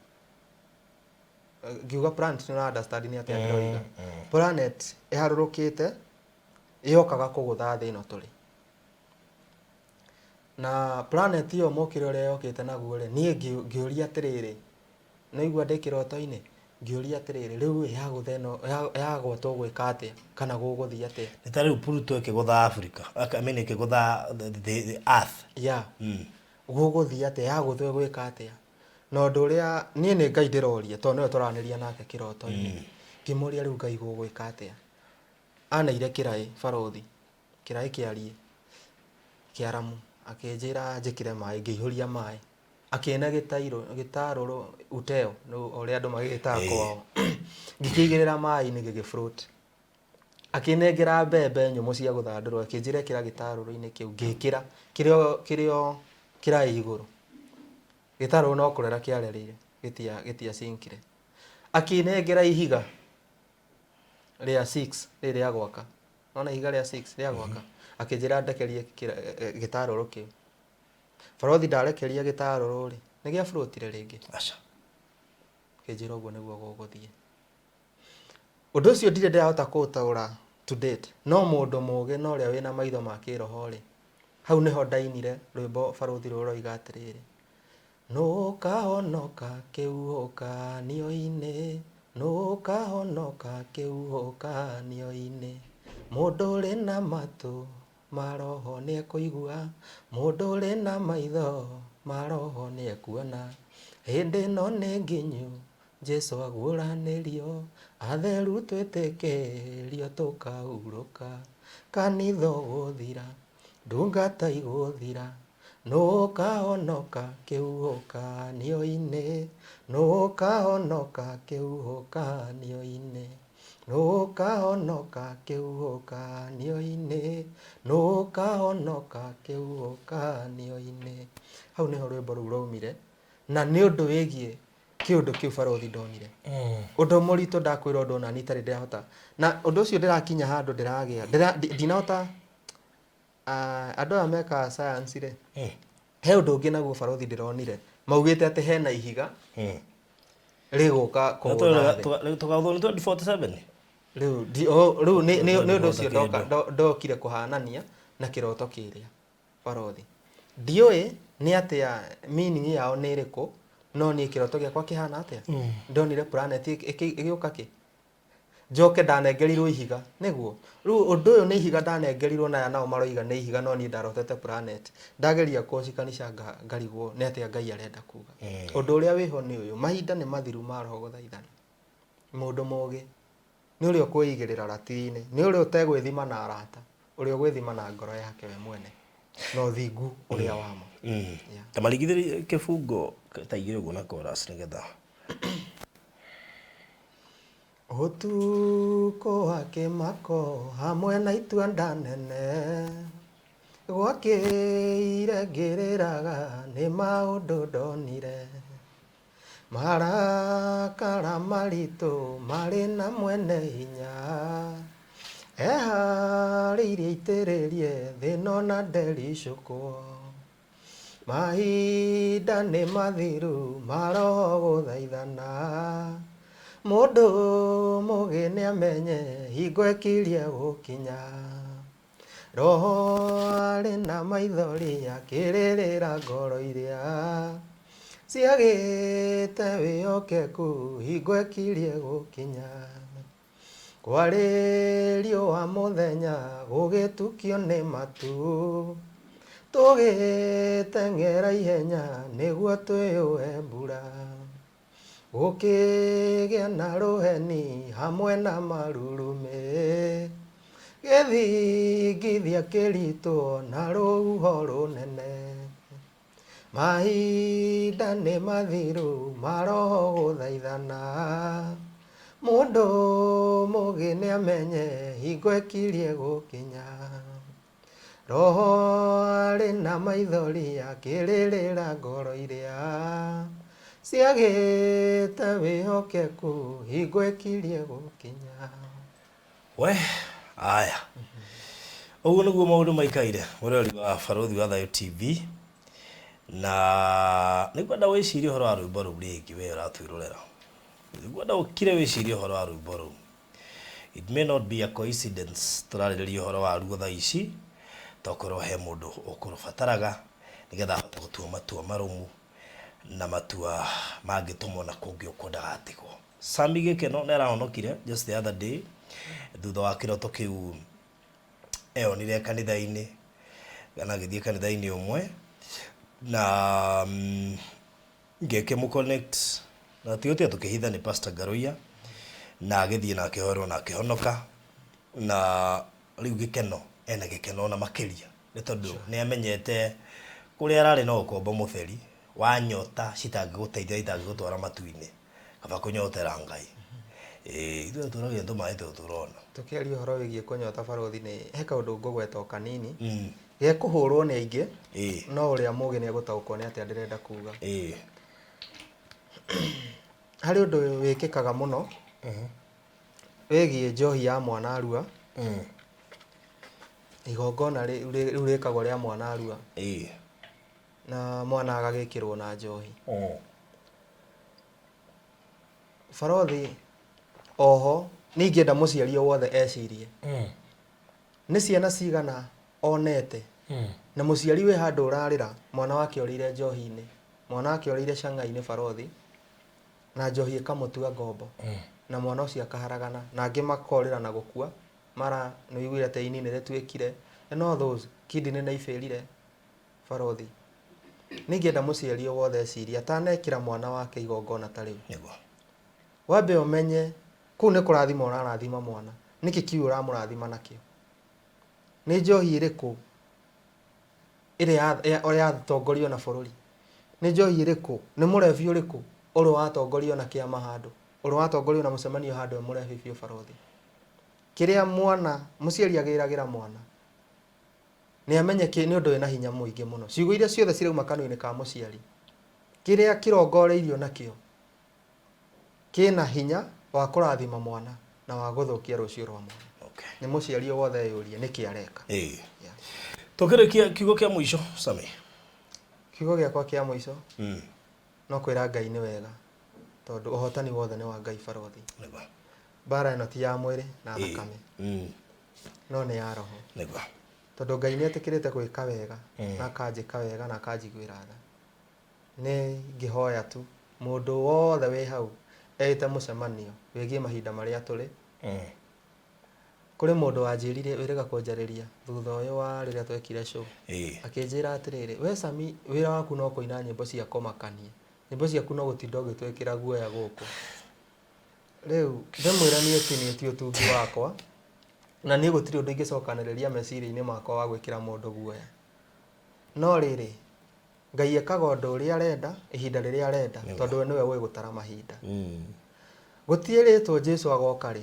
Ngiuga planet nĩ ũra understand nĩ atĩa ndĩroiga. Planet ĩharũrũkĩte yokaga kũgũtha thĩ ĩno tũrĩ. Na planet ĩyo mũkĩre ũrĩa yokĩte naguo rĩ, niĩ ngĩũria atĩrĩrĩ, nĩwaigua ndĩ kĩroto-inĩ, ngĩũria atĩrĩrĩ, rĩu ĩ yagũtha ĩno yagwa tũgwĩka atĩa kana gũgũthiĩ atĩa? Nĩ ta rĩu Pluto ĩkĩgũtha Africa, I mean ĩkĩgũtha the earth. Yeah. Gũgũthiĩ atĩa, yagũthwo ĩgwĩka atĩa? Na ũndũ ũrĩa niĩ nĩ Ngai ndĩroria tondũ nĩwe tũranĩria nake kĩroto-inĩ. Ngĩmũria rĩu Ngai gũgwĩka atĩa? Aneire kĩraĩ barũthi, kĩraĩ kĩariĩ kĩaramu, akĩnjĩra njĩkĩre maĩ, ngĩihũria maĩ. Akĩne gĩtairũ, gĩtarũrũ uteo, o ũrĩa andũ magĩgĩtaga kwao. Ngĩkĩigĩrĩra maĩ-inĩ gĩgĩ float. Akĩnengera mbembe nyũmũ cia gũthandũrwo, akĩnjĩra ĩkĩra gĩtarũrũ-inĩ kĩu, ngĩkĩra, kĩrĩ o kĩrĩ o kĩraĩ igũrũ. Gĩtarũrũ no kũrera kĩarerire, gĩtia gĩtia sink ire. Akĩnengera ihiga rĩa six, rĩrĩ rĩa gwaka. Nĩwona ihiga rĩa six rĩa gwaka? Akĩnjĩra ndekerie gĩtarũrũ kĩu. Barothi ndarekeria gĩtarũrũ rĩ, nĩ gĩa float ire rĩngĩ? Aca. Akĩnjĩra ũguo nĩguo gũgũthiĩ. Ũndũ ũcio ndirĩ ndĩrahota kũũtaũra to date, no mũndũ mũgĩ na ũrĩa wĩna maitho ma kĩroho rĩ, hau nĩho ndainire rwĩmbo barũthi rũrũ rũroiga atĩrĩrĩ, Nũ ũkahonoka kĩhuhũkanio-inĩ, nũ ũkahonoka kĩhuhũkanio-inĩ, mũndũ ũrĩ na matũ ma roho nĩekũigua, mũndũ ũrĩ na maitho ma roho nĩekuona, hĩndĩ ĩno nĩ nginyu Jesu aguũranĩrio, atheru twĩtĩkĩrio tũkahurũka, kanitha ũgũthira, ndungata igũthira, nũ ũkahonoka kĩhuhũkanio-inĩ, nũ ũkahonoka kĩhuhũkanio-inĩ, nũ ũkahonoka kĩhuhũkanio-inĩ, nũ ũkahonoka kĩhuhũkanio-inĩ. Hau nĩho rwĩmbo rũu rwaumire, na nĩ ũndũ wĩgiĩ kĩũndũ kĩu barũthi ndonire. Ũndũ mũritũ ndakwĩra ũndũ onani itarĩ ndĩrahota. Na ũndũ ũcio ndĩrakinya handũ ndĩragĩa, ndinahota, andũ aya mekaga science rĩ, he ũndũ ũngĩ naguo barũthi ndĩronire, maugĩte atĩ hena ihiga rĩgũka kũgũtha thĩ. Tũgathwo nĩ 2047? Rĩu rĩu nĩ ũndũ ũcio ndokire kũhanania na kĩroto kĩrĩa. Barothi. Ndiũĩ nĩ atĩa meaning yao nĩ ĩrĩkũ, no niĩ kĩroto gĩakwa kĩhana atĩa? Ndonire planet ĩgĩũka kĩ? Njoke ndanengerirwo ihiga, nĩguo? Rĩu ũndũ ũyũ nĩ ihiga ndanengerirwo na aya nao maroiga nĩ ihiga no niĩ ndarotete planet. Ndageria kũcikanica ngarigwo nĩ atĩa Ngai arenda kuga. Ũndũ ũrĩa wĩho nĩ ũyũ, mahinda nĩ mathiru ma roho gũthaithana. Mũndũ mũgĩ Nĩ ũrĩa ũkwĩigĩrĩra ratiri-inĩ, nĩ ũrĩa ũtegwĩthima na arata, ũrĩa ũgwĩthima na ngoro yake we mwene, na ũthingu ũrĩa wa ma. Yeah. Ta maringithĩrie kĩbungo ta igĩrĩ ũguo na chorus nĩgetha. Ũtukũ wa kĩmako hamwe na itua nda nene, gwakĩire ngĩrĩraga nĩ maũndũ ndonire. Marakara maritũ marĩ na mwene hinya, eharĩirie aitĩrĩrie thĩ ĩno na ndericũkwo. Mahinda nĩ mathiru ma roho gũthaithana, mũndũ mũgĩ nĩamenye hingo ĩkirie gũkinya. Roho arĩ na maithori akĩrĩrĩra ngoro iria ciagĩte wĩhokeku hingo ĩkirie gũkinya. Kwarĩ riũa mũthenya gũgĩtukio nĩ matu, tũgĩteng'era ihenya nĩguo twĩyũe mbura. Gũkĩgĩa na rũheni hamwe na marurumĩ, gĩthingithia kĩritũ na rũhuho rũnene. Mahinda nĩ mathiru ma roho gũthaithana, mũndũ mũgĩ nĩamenye hingo ĩkirie gũkinya. Roho arĩ na maithori akĩrĩrĩra ngoro iria ciagĩte wĩhokeku hingo ĩkirie gũkinya. We, aya. Ũguo nĩguo maũndũ maikaire, mũrori wa Barũthi wa Thayũ TV. Na nĩngwenda wĩcirie ũhoro wa rwĩmbo rũu rĩngĩ we ũratwĩrorera. Ngwenda ũkire wĩcirie ũhoro wa rwĩmbo rũu. It may not be a coincidence tũrarĩrĩria ũhoro wa ruo thaa ici, tokorwo he mũndũ ũkũrũbataraga nĩgetha ahote gũtua matua marũmu na matua mangĩtũma ona kũngĩ ũkwo ndagatigwo. Sammy Gĩkeno nĩ arahonokire just the other day thutha wa kĩroto kĩu eyonire kanitha-inĩ kana agĩthiĩ kanitha-inĩ ũmwe na ngĩkĩmũ connect na tigũtiga tũkĩhitha nĩ Pastor Ngaruiya na agĩthiĩ na akĩhoerwo na akĩhonoka na rĩu gĩkeno ena gĩkeno ona makĩria nĩ tondũ nĩ amenyete kũrĩa ararĩ no ũkombo mũtheri wa nyota citangĩgũteithia itangĩgũtwara matu-inĩ kaba kũnyotera Ngai. Ĩĩ ithuĩ tũragia tũmaĩ tũtũ tũrona. Tũkĩaria ũhoro wĩgiĩ kũnyota barũthi nĩ he kaũndũ ngũgweta o kanini. Gekũhũrwo nĩ aingĩ, no ũrĩa mũgĩ nĩ egũtaũkwo nĩ atĩa ndĩrenda kuga. Harĩ ũndũ wĩkĩkaga mũno wĩgiĩ njohi ya mwana arua. Igongona rĩu rĩkagwo rĩa mwana arua na mwana agagĩkĩrwo na njohi. Barothi oho nĩ ingĩenda mũciari o wothe ecirie nĩ ciana cigana onete na mũciari wĩ handũ ũrarĩra mwana wake orĩire njohi-inĩ, mwana wake orĩire cang'a-inĩ barothi, na njohi ĩkamũtua ngombo na mwana ũcio akaharagana na angĩ makorĩra na gũkua mara nĩ ũiguire atĩ ini nĩ rĩtuĩkire and all those kidney nĩ ibĩrire barothi. Nĩ ingĩenda mũciari o wothe ecirie atanekĩra mwana wake igongona ta rĩu. Nĩguo. Wambe ũmenye kũu nĩ kũrathima ũrarathima mwana, nĩkĩ kiu ũramũrathima nakĩo? Nĩ njohi ĩrĩkũ ĩrĩ yatongorio na bũrũri? Nĩ njohi ĩrĩkũ, nĩ mũrebi ũrĩkũ ũrĩ watongorio na kĩama handũ, ũrĩ watongorio na mũcemanio handũ e mũrebi biũ barothi? Kĩrĩa mwana, mũciari agĩragĩra mwana, nĩ amenye nĩ ũndũ wĩna hinya mũingĩ mũno. Ciugo iria ciothe cirauma kanua-inĩ ka mũciari, kĩrĩa kĩrongoreirio nakĩo, kĩna hinya wa kũrathima mwana na wa gũthũkia rũciũ rwa mwana. Okay. Nĩ mũciari o wothe eyũrie nĩkĩ areka. Ĩĩ. Yeah. Tũkĩrĩkia kiugo kĩa mũico Sammy. Kiugo gĩakwa kĩa mũico no kwĩra Ngai nĩ wega tondũ ũhotani wothe nĩ wa Ngai barothi. Nĩguo. Mbara ĩno ti ya mwĩrĩ na thakame no nĩ ya roho. Nĩguo. Tondũ Ngai nĩ etĩkĩrĩte gwĩka wega na akanjĩka wega na akanjiguĩra tha. Nĩ ingĩhoya tu mũndũ wothe wĩ hau eĩte mũcemanio wĩgiĩ mahinda marĩa tũrĩ. Kũrĩ mũndũ wanjĩrire wĩrĩga kũnjarĩria thutha ũyũ wa rĩrĩa twekire show. Akĩnjĩra atĩrĩrĩ, we Sami wĩra waku no kũina nyĩmbo cia kũmakania, nyĩmbo ciaku no gũtinda ũgĩtwĩkĩra guoya gũkũ. Rĩu ndĩmwĩre niĩ ti niĩ ti ũtungi wakwa, na niĩ gũtirĩ ũndũ ingĩcokanĩrĩria meciria-inĩ makwa wa gwĩkĩra mũndũ guoya. No rĩrĩ, Ngai ekaga ũndũ ũrĩa arenda ihinda rĩrĩa arenda tondũ we nĩwe ũĩ gũtara mahinda. Gũtiĩrĩtwo Jesu agoka rĩ,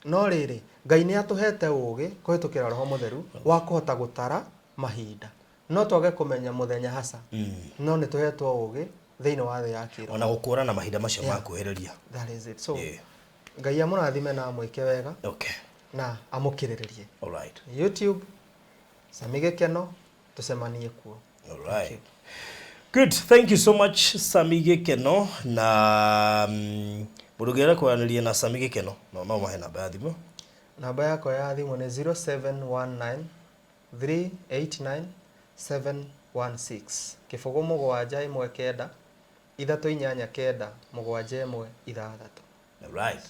no rĩrĩ, Ngai nĩ atũhete ũũgĩ kũhĩtũkĩra Roho Mũtheru wa kũhota gũtara mahinda. No twage kũmenya mũthenya haca, no nĩ tũhetwo ũũgĩ thĩinĩ wa thĩ ya kĩroho. Ona gũkũrana mahinda macio makuhĩrĩria. That is it. So, Ngai amũrathime na amwĩke wega na amũkĩrĩrĩrie. All right. YouTube, Sammy Gĩkeno, tũcemanie kuo. All right. Good. Thank you so much Sammy Gĩkeno na mũndũ ũngĩenda kwaranĩria na Sammy Gĩkeno no no mahe namba ya thimũ. Namba yakwa ya thimũ nĩ 0719 389 716 kĩbũgũ mũgwanja ĩmwe kenda ithatũ inyanya kenda mũgwanja ĩmwe ithathatũ. All right.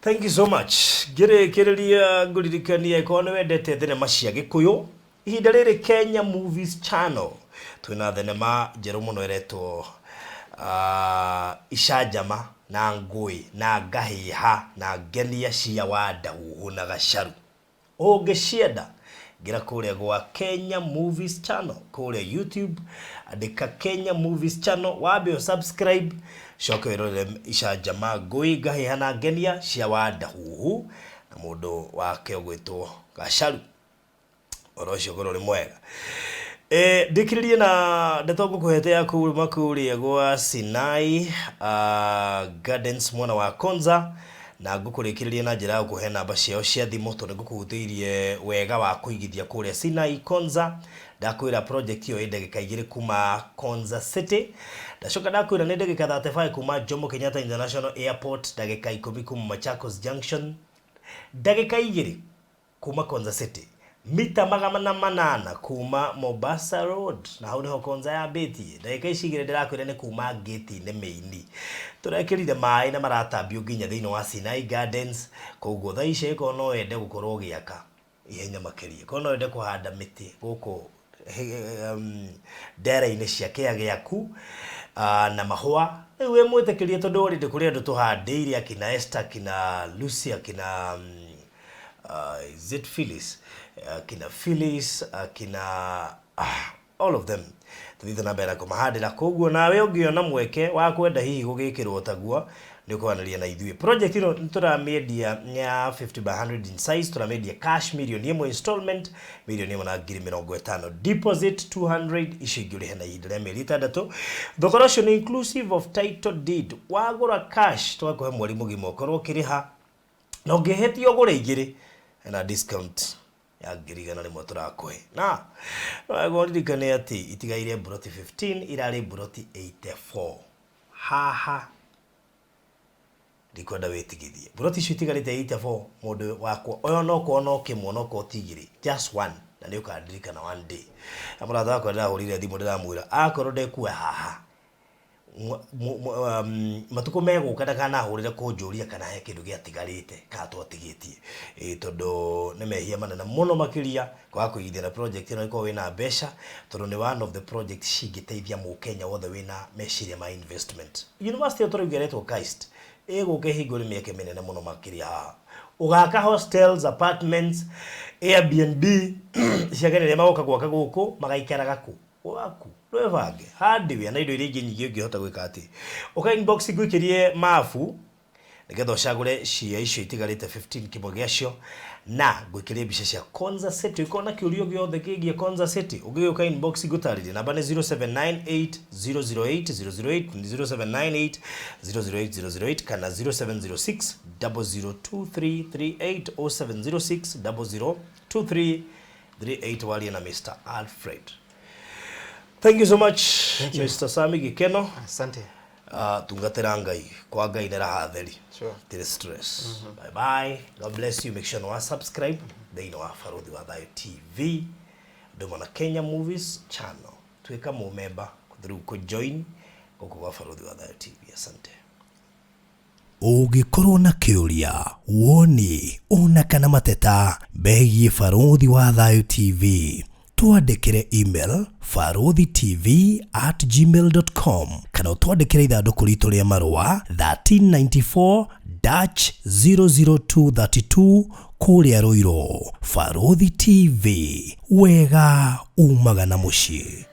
Thank you so much. Ngĩrĩkĩrĩria ngũririkania ĩkorwo nĩ wendete thenema cia Gĩkũyũ ihinda rĩrĩ Kenya Movies Channel twĩna thenema njerũ mũno ĩretwo Icanjama na Ngũĩ na Ngahĩha na Ngenia cia Wandahuhu na Gacaru. Ũngĩcienda ngĩra kũrĩa gwa Kenya Movies Channel kũrĩa YouTube, andĩka Kenya Movies Channel wambe ũ subscribe coke wĩrorere Icanjama, Ngũĩ, Ngahĩha na Ngenia cia Wandahuhu na mũndũ wake ũgwĩtwo Gacaru. Ũhoro ũcio ũkorwo ũrĩ mwega. Ndĩkĩrĩrie na ndeto ngũkũhete ya kuma kũrĩa gwa Sinai Gardens mwena wa Konza na ngũkũrĩkĩrĩria na njĩra ya gũkũhe namba ciao cia thimũ tondũ nĩngũkũhutĩirie wega wa kũigithia kũrĩa Sinai Konza. Ndakwĩra project ĩyo ĩ ndagĩka 2 kuma Konza City. Ndacoka ndakwĩra nĩ ndagĩka 35 kuma Jomo Kenyatta International Airport, ndagĩka 10 kuma Machakos Junction, ndagĩka 2 kuma Konza City, mita 800 kuma Mombasa Road, na hau niho Konza yambĩtie. Ndagĩka ici 2 ndĩrakwĩra nĩ kuma gate-inĩ mĩini. Tũrekĩrire maĩ na maratambio nginya thĩinĩ wa Sinai Gardens, koguo thaa ici angĩkorwo no wende gũkorwo ũgĩaka ihenya makĩria, korwo no wende kũhanda mĩtĩ gũkũ ndera-inĩ cia kĩa gĩaku na mahũa, rĩu wĩ mwĩtĩkĩrie tondũ already kũrĩ andũ tũhandĩire akina Esther, akina Lucy, akina is it Phyllis, akina Phyllis, akina all of them tuthiĩte na mbere na kũmahandĩra. Koguo nawe ũngĩona mweke wa kwenda hihi gũgĩkĩrwo taguo, nĩ ũkwaranĩria na ithuĩ. Project ĩno nĩ tũramĩendia ya 50 by 100 in size, tũramĩendia cash 1 million, installment 1,050,000, deposit 200, icio ingĩ ũrĩhe na ihinda rĩa mĩeri 6. Thogora ũcio nĩ inclusive of title deed. Wagũra cash tũgakũhe mweri mũgima ũkorwo ũkĩrĩha, na ũngĩhĩtia ũgũre igĩrĩ, hena discount ya 100,000 tũrakũhe. Na wega ũririkane atĩ itigaire mburoti 15, irarĩ mburoti 84 haha. Ndikwenda wĩtigithie mburoti icio itigarĩte 84. Mũndũ wakwa ũyũ onokorwo no kĩmwe, onokorwo ti igĩrĩ, just one, na nĩ ũkandirikana one day. Na mũrata wakwa ndĩrahũrire thimũ ndĩramwĩra akorwo ndekuoya haha matukũ megũka ndakanahũrĩre kũnjũria kana he kĩndũ gĩatigarĩte kana twatigĩtie. Ĩ tondũ nĩ mehia manene mũno makĩria kwaga kũigithia na project ĩno ĩkorwo wĩna mbeca, tondũ nĩ one of the project cingĩteithia mũkenya wothe wĩna meciria ma investment. University ĩyo tũrauga ĩretwo KAIST ĩgũka ĩhingũre mĩeke mĩnene mũno makĩria haha, ũgaka hostels, apartments, Airbnb cia ageni arĩa magoka gwaka gũkũ magaikaraga kũ waku. Ndwebange hardware na indo iria ingĩ nyingĩ ũngĩhota gwĩka atĩ ũka inbox ngũikĩrie mabu nĩgetha ũcagũre cia icio itigarĩte 15 kĩmwe gĩacio, na ngũikĩrie mbica cia Konza City. Ũkorwo na kĩũria gĩothe kĩgiĩ Konza City, ũngĩgĩũka inbox ngũtarĩrie. Namba nĩ 0798 008 008, 0798 008 008 kana 0706 002338, 0706 002338. Warie na Mr. Alfred. Thank you so much. Thank you. Mr. Sami Gikeno. Asante. Tungatĩra Ngai kwa Ngai nĩ raha theri. Tirĩ stress. Bye bye, God bless you. Make sure nĩ wa subscribe thĩinĩ wa Barũthi wa Thayũ TV ndũmwe na Kenya Movies channel. Tuĩka mũmemba through kũ-join gũkũ gwa Barũthi wa Thayũ TV. Asante. Ũngĩkorwo na kĩũria, woni ona kana mateta megiĩ Barũthi wa Thayũ TV, twandĩkĩre email baruthitv@gmail.com kana ũtwandĩkĩre ithandũkũ ritũ rĩa marũa 1394 00232 kũrĩa Rũirũ. Barũthi TV, wega umaga na mũciĩ.